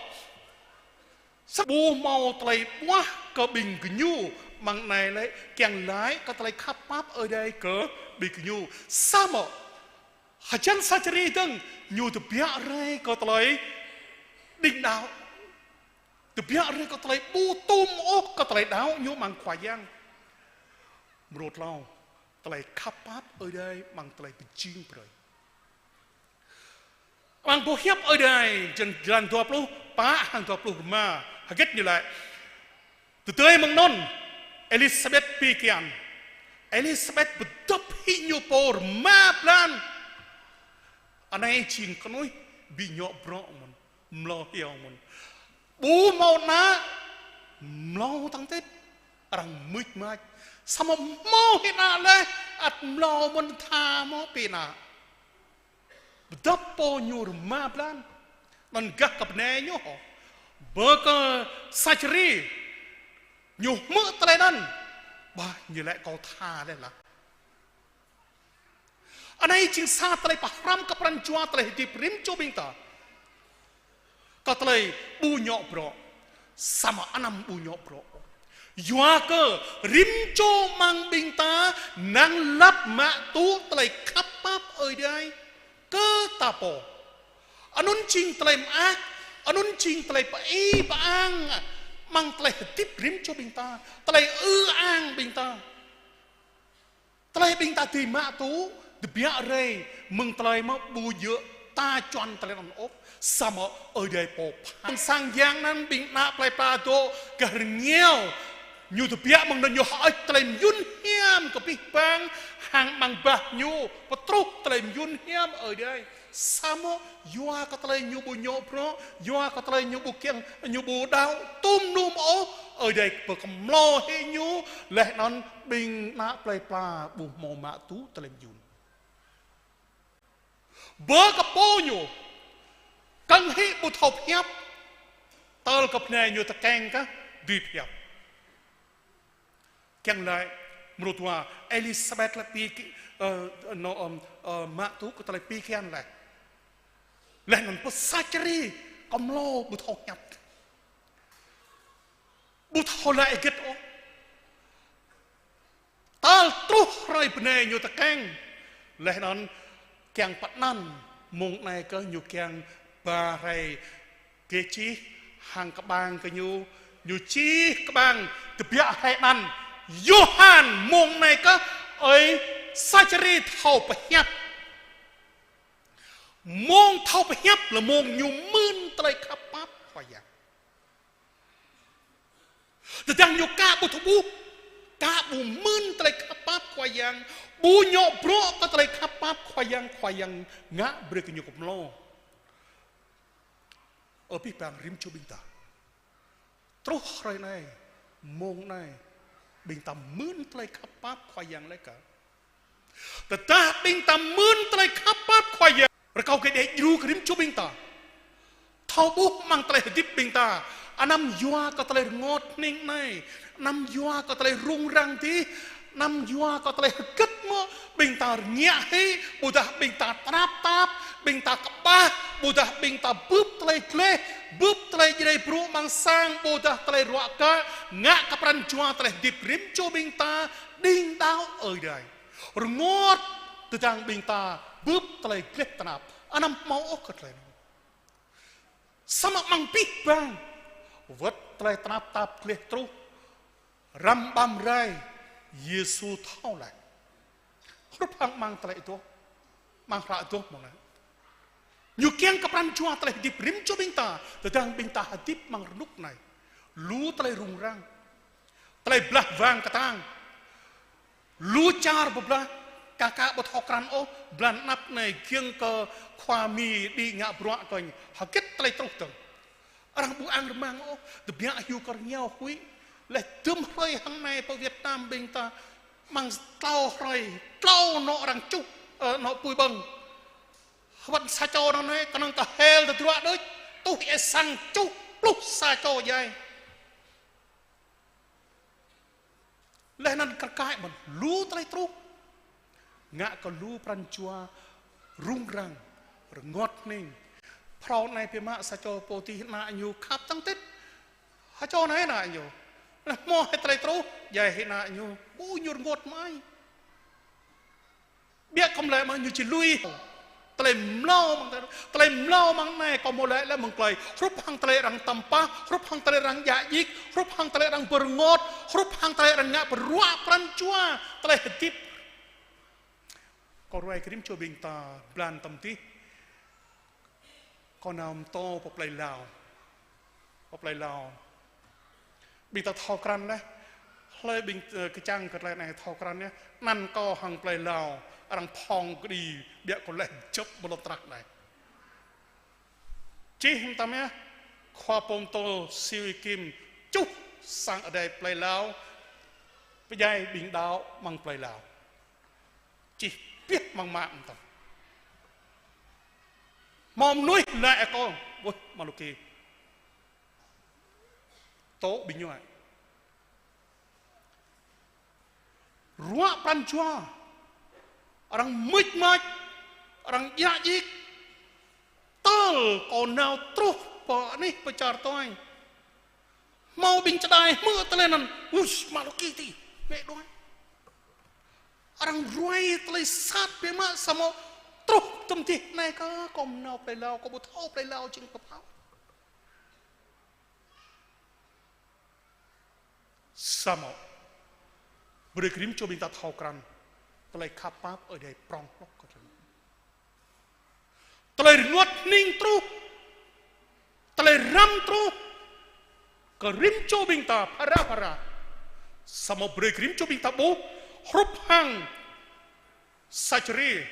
Samơ̆ ƀu hmâo tơlơi ƀuah kơ ƀing gơñu, amăng anai lĕ kiăng laĭ kơ tơlơi khăp pap Ơi Adai kơ ƀing gơñu. Samơ̆ hơjăn sa čơri dơ̆ng, ñu tơbiă rai kơ tơlơi đing đaŏ. Tơbiă rai kơ tơlơi ƀu tŭm ôh kơ tơlơi đaŏ ñu amăng Khua Yang. Mrô tlâo, tơlơi khăp pap Ơi Adai amăng tơlơi pơjing brơi. Amăng boh hiăp Ơi Adai, črăn, črăn dua pluh pă hăng dua pluh rơma, hơget ñu laĭ. Tơdơi mơ̆ng anŭn, Êlisabet pi kian. Êlisabet pơdŏp hĭ ñu pô rơma blan. Anai jing kơnuih ƀu djơ̆ bruă mơ̆n. Mlâo hiao mơ̆n. Ƀu hmâo ană, mlâo tăng tĭt. Arăng mưč mač. Samơ̆ hmâo hĭ ană laih, ăt mlâo mơ̆n tha hmâo pi ană. Pơdŏp pô ñu rơma blan. Anŭn gah kơ bơnai ñu hŏ. Bơ kơ sa čơri. Ñu hmư̆ tơlơi anŭn. Ƀah ñu laĭ kâo tha laih lah. Anai jing sa tơlơi pơhrăm kơ pran jua tơlơi hơdip rĭm čô ƀing ta. Kơ tơlơi ƀu djơ̆ bruă. Samơ̆ anăm ƀu djơ̆ bruă. Yua kơ rĭm čô amăng ƀing ta năng lăp mă tŭ tơlơi khăp pap Ơi Adai kơ ta pô. Anŭn jing tơlơi mơak, anŭn jing tơlơi pơ-i pơ-ang amăng tơlơi hơdip rĭm čô ƀing ta, tơlơi ư ang ƀing ta. Tơlơi ƀing ta dưi mă tŭ, tơbiă rai, mơ̆ng tơlơi mơ̆ ƀu djơ̆ ta čuăn tơlơi anŭn ôh, samơ̆ Ơi Adai pô pha. Sang yang anŭn ƀing ană plơi pla dŏ gah rơngiao, ñu tơbiă mơ̆ng anŭn ñu hơơč tơlơi mơyŭn hiam kơ abih bang, hăng amăng bah ñu, pơtruh tơlơi mơyŭn hiam Ơi Adai. Samơ̆ yua kơ tơlơi ñu ƀu djơ̆ bruă, yua kơ tơlơi ñu ƀu kiăng, ñu ƀu đaŏ, tŭm anŭn ôh, Ơi Adai pơkơmlô hĭ ñu, laih anŭn ƀing ană plơi pla ƀu hmâo mă tŭ tơlơi mơyŭn. Bơ kơ pô ñu, kơ̆ng hĭ ƀu thâo pơhiăp, tơl kơ bơnai ñu tơkeng kah, dưi pơhiăp. Kiăng laĭ, mrô dua, Êlisabet laĭ pi ki-, ơ, anŏ, ơ, ơ, mă tŭ kơ tơlơi pi kian laih. Laih anŭn pơ sa čơri, kơmlô ƀu thâo hiăp. Ƀu thâo laĭ hơget ôh. Tơl truh hrơi bơnai ñu tơkeng. Laih anŭn kiăng pơanăn mông anai kơ ñu kiăng ba hrơi gĕ čih hăng kơƀang kơ ñu, ñu čih kơƀang tơbiă hrơi anăn. Yôhan mông anai kơ ơi sa čơri thâo pơhiăp. Mông thâo pơhiăp lĕ mông ñu mưn tơlơi khăp pap Khua Yang. Tơdang ñu ka ƀu thâo ƀuh, ka ƀu mưn tơlơi khăp pap Khua Yang, ƀu djơ̆ bruă kơ tơlơi khăp pap Khua Yang, Khua Yang ngă brơi kơ ñu kơmlô. Ơ abih bang rĭm čô ƀing ta. Truh hrơi anai, mông anai, ƀing ta mưn tơlơi khăp pap Khua Yang laih kơ. Tơdah ƀing ta mưn tơlơi khăp pap Khua Yang. Rơkâo kơ Ơi Adai djru kơ rĭm čô ƀing ta. Thâo ƀuh amăng tơlơi hơdip ƀing ta. Anăm yua kơ tơlơi rơngot hning anai. Anăm yua kơ tơlơi rŭng răng dih. Anăm yua kơ tơlơi hơget mơ̆ ƀing ta rơngiă hĭ, ƀôdah ƀing ta tơnap tap, ƀing ta kơƀah, ƀôdah ƀing ta bưp tơlơi gleh, bưp tơlơi djai brŭ amăng sang, ƀôdah tơlơi ruă kă, ngă kơ pran jua tơlơi hơdip rĭm čô ƀing ta, đing đaŏ Ơi Adai. Rơngot tơdang ƀing ta bưp tơlơi gleh tơnap. Anăm hmâo ôh kơ tơlơi anŭn. Samơ̆ amăng abih bang wơ̆t tơlơi tơnap tap gleh truh, răm ƀăm rai, Yêsu thâo laih. Hrup hăng amăng tơlơi adoh, amăng hră adoh mơ̆ng anai. Ñu kiăng kơ pran jua tơlơi hơdip rĭm čô ƀing ta, tơdang ƀing ta hơdip amăng rơnŭk anai. Lu tơlơi rŭng răng. Tơlơi blah wang kơtang. Lu čar pơblah, Kaka ƀu thâo krăn ôh, blan anăp anai giŏng kơ khua Mi đĭ ngă bruă kơnh. Hơget tơlơi truh dơ̆ng. Arăng ƀu ang rơmang ôh, tơbiă hyu kơ rơngiao huĭ. Laih dŭm hrơi hăng anai pơ Việt Nam ƀing ta amăng tlâo hrơi, tlâo anŏ arăng čuh, ơ, anŏ apui ƀơ̆ng. Hơbăn sa čô anŏ anai, kơnơ̆ng kơ hel tơdruă đôč, tuh ê sang čuh pluh sa čô djai. Laih anŭn kar kaĭ mơ̆n, lu tơlơi truh. Ngă kơ lu pran jua rŭng răng, rơngot hning. Phrâo anai biă mă sa čô pô tih ană ñu khăp tăng tĭt. Hơčô anai ană ñu. Laih hmâo hĭ tơlơi truh, djai hĭ ană ñu. Ƀu ñu rơngot mơai. Biă kơ mơlĕ mơ̆ ñu či lui. Tơlơi mlâo amăng tơlơi, tơlơi mlâo amăng anai kâo mơlĕ lĕ mơ̆ng tơlơi. Hrup hăng tơlơi arăng tăm pah, hrup hăng tơlơi arăng djă djik, hrup hăng tơlơi arăng bơrơngot, hrup hăng tơlơi arăng ngă bruă pran jua, tơlơi hơdip. Kâo ruai kơ rĭm čô ƀing ta blan tơm tih. Kâo nao pơtô pơ plơi Lao. Pơ plơi Lao. Ƀing ta thâo krăn laih. Hlơi ƀing, ơ, kơčăng kơ tơlơi anai thâo krăn yơh. Anăn kâo hăng plơi Lao. Arăng phŏng kơđi biă kơ laih jŏp ƀơi lŏn tơnah anai. Čih hăng tăm yơh. Khua pô pơtô Siu Y Kim čuh sang adai plơi Lao. Pơdjai ƀing đaŏ amăng plơi Lao. Čih biă mơ̆ng mă mơ̆ng tăm. Hmâo mơnuih laĭ kơ kâo, ƀuh Maluki. Tŏ ƀing ñu ai. Ruă pran jua. Arăng mưč mač. Arăng djă djik. Tơl kâo nao truh pơ anih pơ čar tuai. Hmâo ƀing čơđai hmư̆ tơlơi anŭn. Uish, Maluki tih. Mĕ đuaĭ. Arăng ruai tơlơi sat biă mă samơ̆ truh tơm tih anai kơ kâo nao plơi Lao, kâo ƀu thâo plơi Lao jing pơphao. Samơ̆ brơi kơ rĭm čô ƀing ta thâo krăn tơlơi khăp pap Ơi Adai prŏng hloh kơ tơlơi. Tơlơi rơngot hning truh. Tơlơi răm truh. Kơ rĭm čô ƀing ta phara phara. Samơ̆ brơi kơ rĭm čô ƀing ta ƀuh hrup hăng sa čơrê.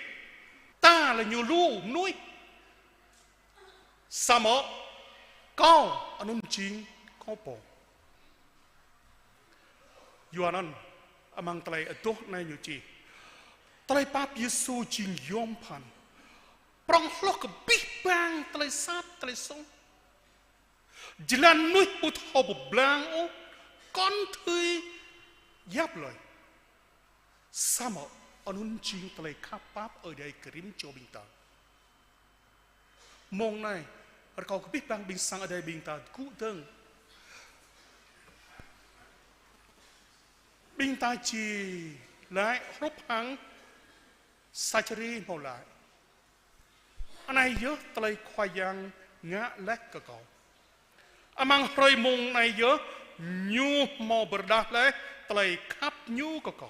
Ta lĕ ñu lu mơnuih. Samơ̆ kâo anŭn jing kâo pô. Yua anŭn amăng tơlơi adoh anai ñu čih. Tơlơi pap Yêsu jing yom pơphan. Prŏng hloh kơ abih bang tơlơi sat, tơlơi soh. Jơlan mơnuih ƀu thâo pơblang ôh, kŏn thâo yap lơi. Samơ̆ anŭn jing tơlơi khăp pap Ơi Adai kơ rĭm čô ƀing ta. Mông anai, rơkâo kơ abih bang ƀing sang Ơi Adai ƀing ta tơgŭ dơ̆ng. Ƀing ta či laĭ hrup hăng sa čơrê hmâo laĭ. Anai yơh tơlơi Khua Yang ngă laih kơ kâo. Amăng hrơi mông anai yơh ñu hmâo pơrơđah laih tơlơi khăp ñu kơ kâo.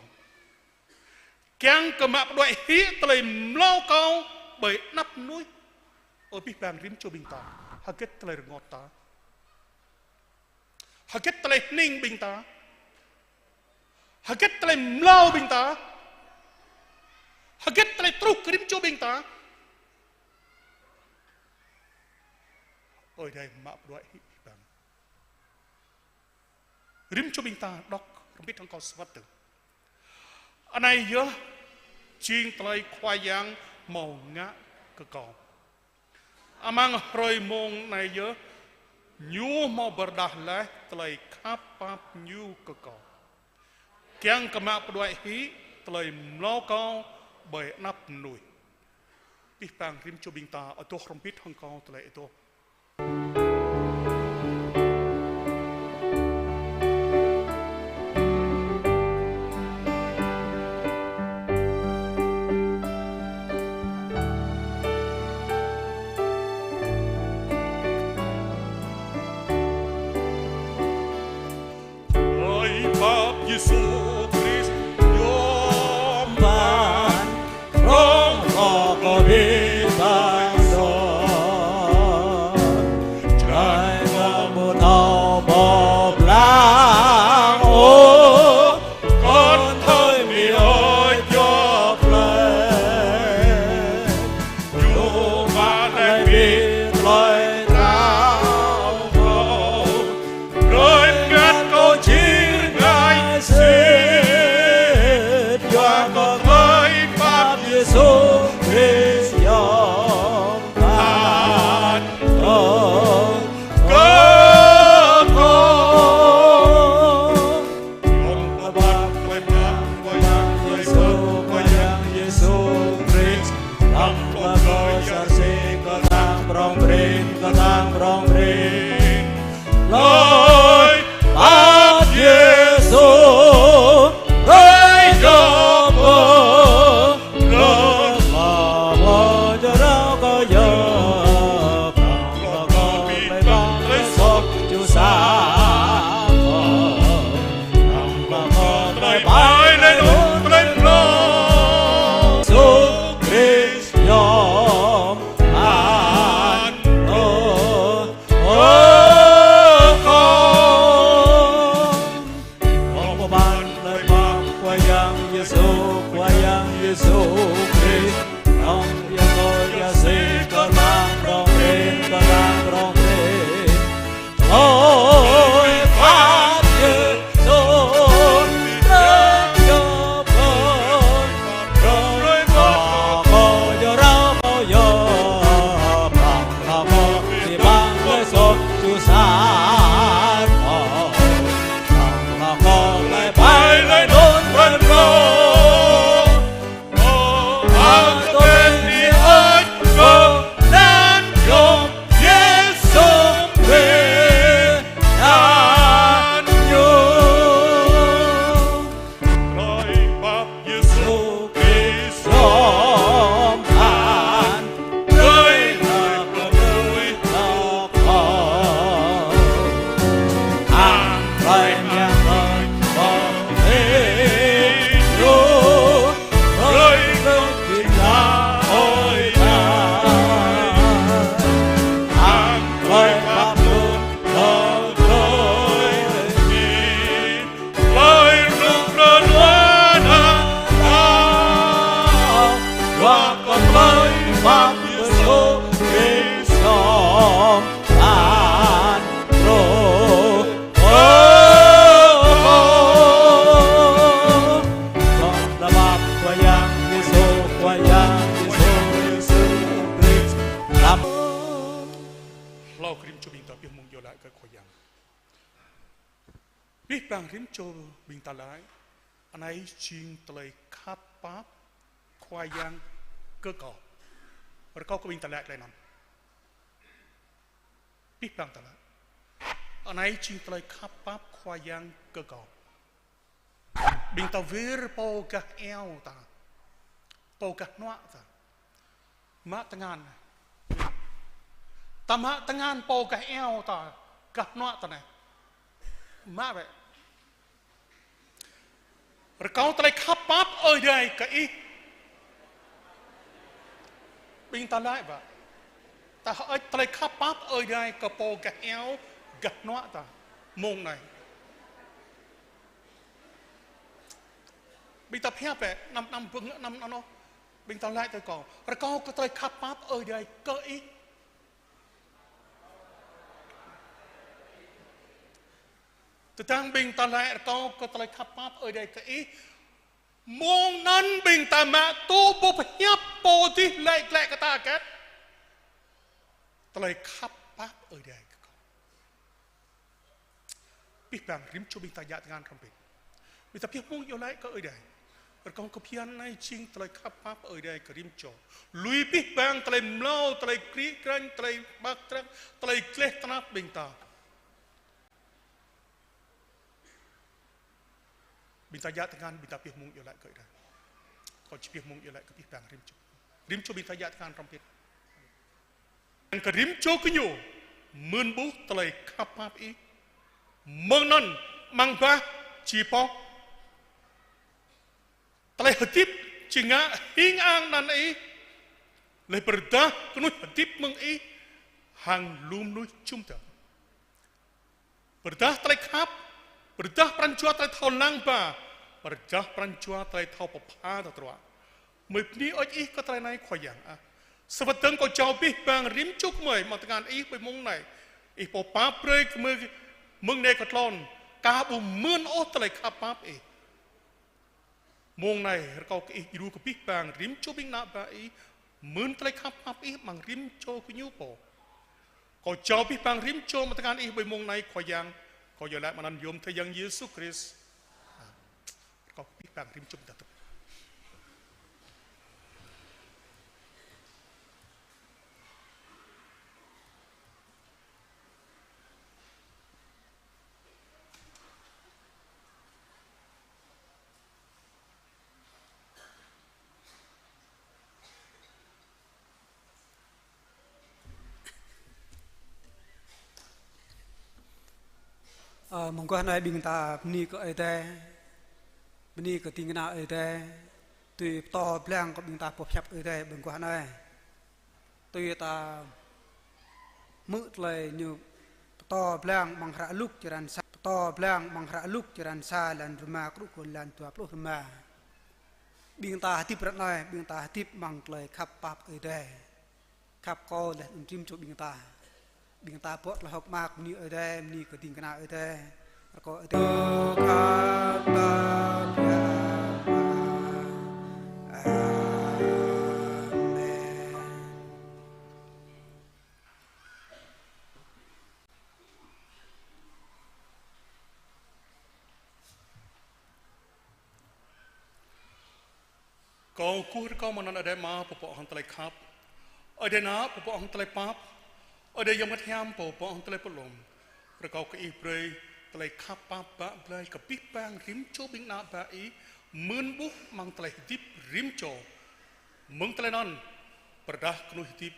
Kiăng kơ mă pơđuaĭ hĭ tơlơi mlâo kâo ƀơi anăp mơnuih. Ơ abih bang rĭm čô ƀing ta. Hơget tơlơi rơngot ta. Hơget tơlơi hning ƀing ta. Hơget tơlơi mlâo ƀing ta. Hơget tơlơi truh kơ rĭm čô ƀing ta. Ơi Adai mă pơđuaĭ hĭ ƀing ta. Rĭm čô ƀing ta đŏk hrŏm hơbĭt hăng kâo sơwơ̆t dơ̆ng. Anai yơh jing tơlơi Khua Yang hmâo ngă kơ kâo. Amăng hrơi mông anai yơh, ñu hmâo pơrơđah laih tơlơi khăp pap ñu kơ kâo. Kiăng kơ mă pơđuaĭ hĭ tơlơi mlâo kâo ƀơi anăp mơnuih. Abih bang rĭm čô ƀing ta adoh hrŏm hơbĭt hăng kâo tơlơi adoh. Tơlơi pap Yêsu Krist yom pơphan, prŏng hloh kơ abih bang soh. Prong rin, hlơi pap Yêsu, hlơi djŏp pơgop, hlơi pap Yêsu, hlơi pap Yêsu, hlơi pap Yêsu Krist. Ơ, ơ, khŏm. Khŏm pơphan hlơi pap Khua Yang Yêsu, Khua Yang Yêsu Krist. Khŏm yang kơ yang si kơ lăng prong rin, kơ lăng prong rin. Ơ, pap Yêsu, Krist djŏp pơgop. Hlơi pap Yêsu Krist, yom an, hlơi pap Yêsu Krist, an, hlơi pap Yêsu Krist, hlơi pap Yêsu Krist, hlơi pap Yêsu Krist, hlơi rơnŭk rơnua ană ta, yua kơ hlơi pap Yêsu Krist yom an truh. Ơ, ơ, ơ. Khŏm pơphan Khua Yang Yêsu, Khua Yang Yêsu, Yêsu Krist. Lăm. Hlâo kơ rĭm čô ƀing ta pioh mông iâu laĭ kơ Khua Yang. Abih bang rĭm čô ƀing ta laĭ: Anai jing tơlơi khăp pap Khua Yang kơ kâo. Rơkâo kơ ƀing ta laĭ tơlơi anŭn. Abih bang ta laĭ: Anai jing tơlơi khăp pap Khua Yang kơ kâo. Ƀing ta wir pô gah iâu ta, pô gah hnuă ta. Mă tơngan. Ta mă tơngan pô gah iâu ta, gah hnuă ta anai. Mă bĕ. Rơkâo tơlơi khăp pap Ơi Adai kơ ih. Ƀing ta laĭ bĕ. Ta hơơč tơlơi khăp pap Ơi Adai kơ pô gah iâu, gah hnuă ta mông anai. Ƀing ta pơhiăp bĕ, anăm, anăm bưng, anăm, anăm anŭn. Ƀing ta laĭ tui kâo. Rơkâo kơ tơlơi khăp pap Ơi Adai kơ ih. Tơdang ƀing ta laĭ rơkâo kơ tơlơi khăp pap Ơi Adai kơ ih, mông anŭn ƀing ta mă tŭ ƀu pơhiăp pô dih laĭ glaĭ kơ ta hơget. Tơlơi khăp pap Ơi Adai kơ kâo. Abih bang rĭm čô ƀing ta djă̱ tơngan hrŏm hơbĭt. Ƀing ta pioh mông iâu laĭ kơ Ơi Adai. Rơkâo kơ phiăn anai jing tơlơi khăp pap Ơi Adai kơ rĭm čô. Lui abih bang tơlơi mlâo, tơlơi krĭ krañ, tơlơi ƀăk trăk, tơlơi gleh tơnap ƀing ta. Ƀing ta djă̱ tơngan, ƀing ta pioh mông iâu laĭ kơ Ơi Adai. Kâo či pioh mông iâu laĭ kơ abih bang rĭm čô. Rĭm čô ƀing ta djă̱ tơngan hrŏm hơbĭt. Kơ rĭm čô kơ ñu mơ̆n ƀuh tơlơi khăp pap ih. Mơ̆ng anŭn amăng bah či pŏk tơlơi hơdip či ngă hing ang anăn ih. Laih pơrơđah kơnuih hơdip mơ̆ng ih hăng lu mơnuih jum dar. Pơrơđah tơlơi khăp, pơrơđah pran jua tơlơi thâo lăng ba, pơrơđah pran jua tơlơi thâo pơpha tơdruă. Gơmơi bơni hơơč ih kơ tơlơi anai Khua Yang ah. Sa wơ̆t dơ̆ng kâo jao abih bang rĭm čô gơmơi amăng tơngan ih ƀơi mông anai. Ih pô pap brơi kơ gơmơi mơ̆ng anai kơ tlôn, ka ƀu mơ̆n ôh tơlơi khăp pap ih. Mông anai rơkâo kơ ih djru kơ abih bang rĭm čô ƀing ană bă ih, mơ̆n tơlơi khăp pap ih amăng rĭm čô gơñu pô. Kâo jao abih bang rĭm čô amăng tơngan ih ƀơi mông anai Khua Yang. Kâo iâu laĭ amăng anăn yôm Khua Yang Yêsu Krist. Rơkâo kơ abih bang rĭm čô ƀing ta tơp. Ơ, mơguah anai ƀing ta bơni kơ Ơi Adai, bơni kơ ding kơna Ơi Adai, tui pơtô blang kơ ƀing ta boh pơhiăp Ơi Adai mơguah anai. Tui ta hmư̆ tơlơi ñu pơtô blang amăng hră Luk črăn sa, pơtô blang amăng hră Luk črăn sa, lan rơma truh kơ lan dua pluh rơma. Ƀing ta hơdip ră anai, ƀing ta hơdip amăng tơlơi khăp pap Ơi Adai. Khăp kơ laih anŭn rĭm čô ƀing ta. Ƀing ta bŏ tơlơi hơ̆k mơak bơni Ơi Adai, bơni kơ ding kơna Ơi Adai. Rơkâo Ơi Adai. Amen. Kâo kơkuh rơkâo mơ̆ng anăn Ơi Adai Ama pô pơpŏk hăng tơlơi khăp, Ơi Adai Ană pô pơpŏk hăng tơlơi pap, Ơi Adai Yang Bơngăt Hiam pô pơpŏk hăng tơlơi pơlom. Rơkâo kơ Ih brơi tơlơi khăp pap bă blai kơ abih bang rĭm čô ƀing ană bă Ih mơ̆n ƀuh amăng tơlơi hơdip rĭm čô. Mơ̆ng tơlơi anŭn, pơrơđah kơnuih hơdip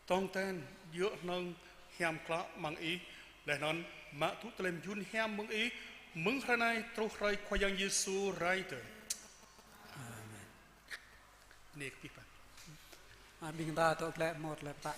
tong ten djơ̆ hnơ̆ng hiam klă amăng Ih, laih anŭn mă tŭ tơlơi mơyun hiam mơ̆ng Ih, mơ̆ng hrơi anai truh hrơi Khua Yang Yêsu rai tơ. Amen. Bơni kơ abih bang. A, ƀing ta dŏ glaĭ hmâo tơlơi pơtă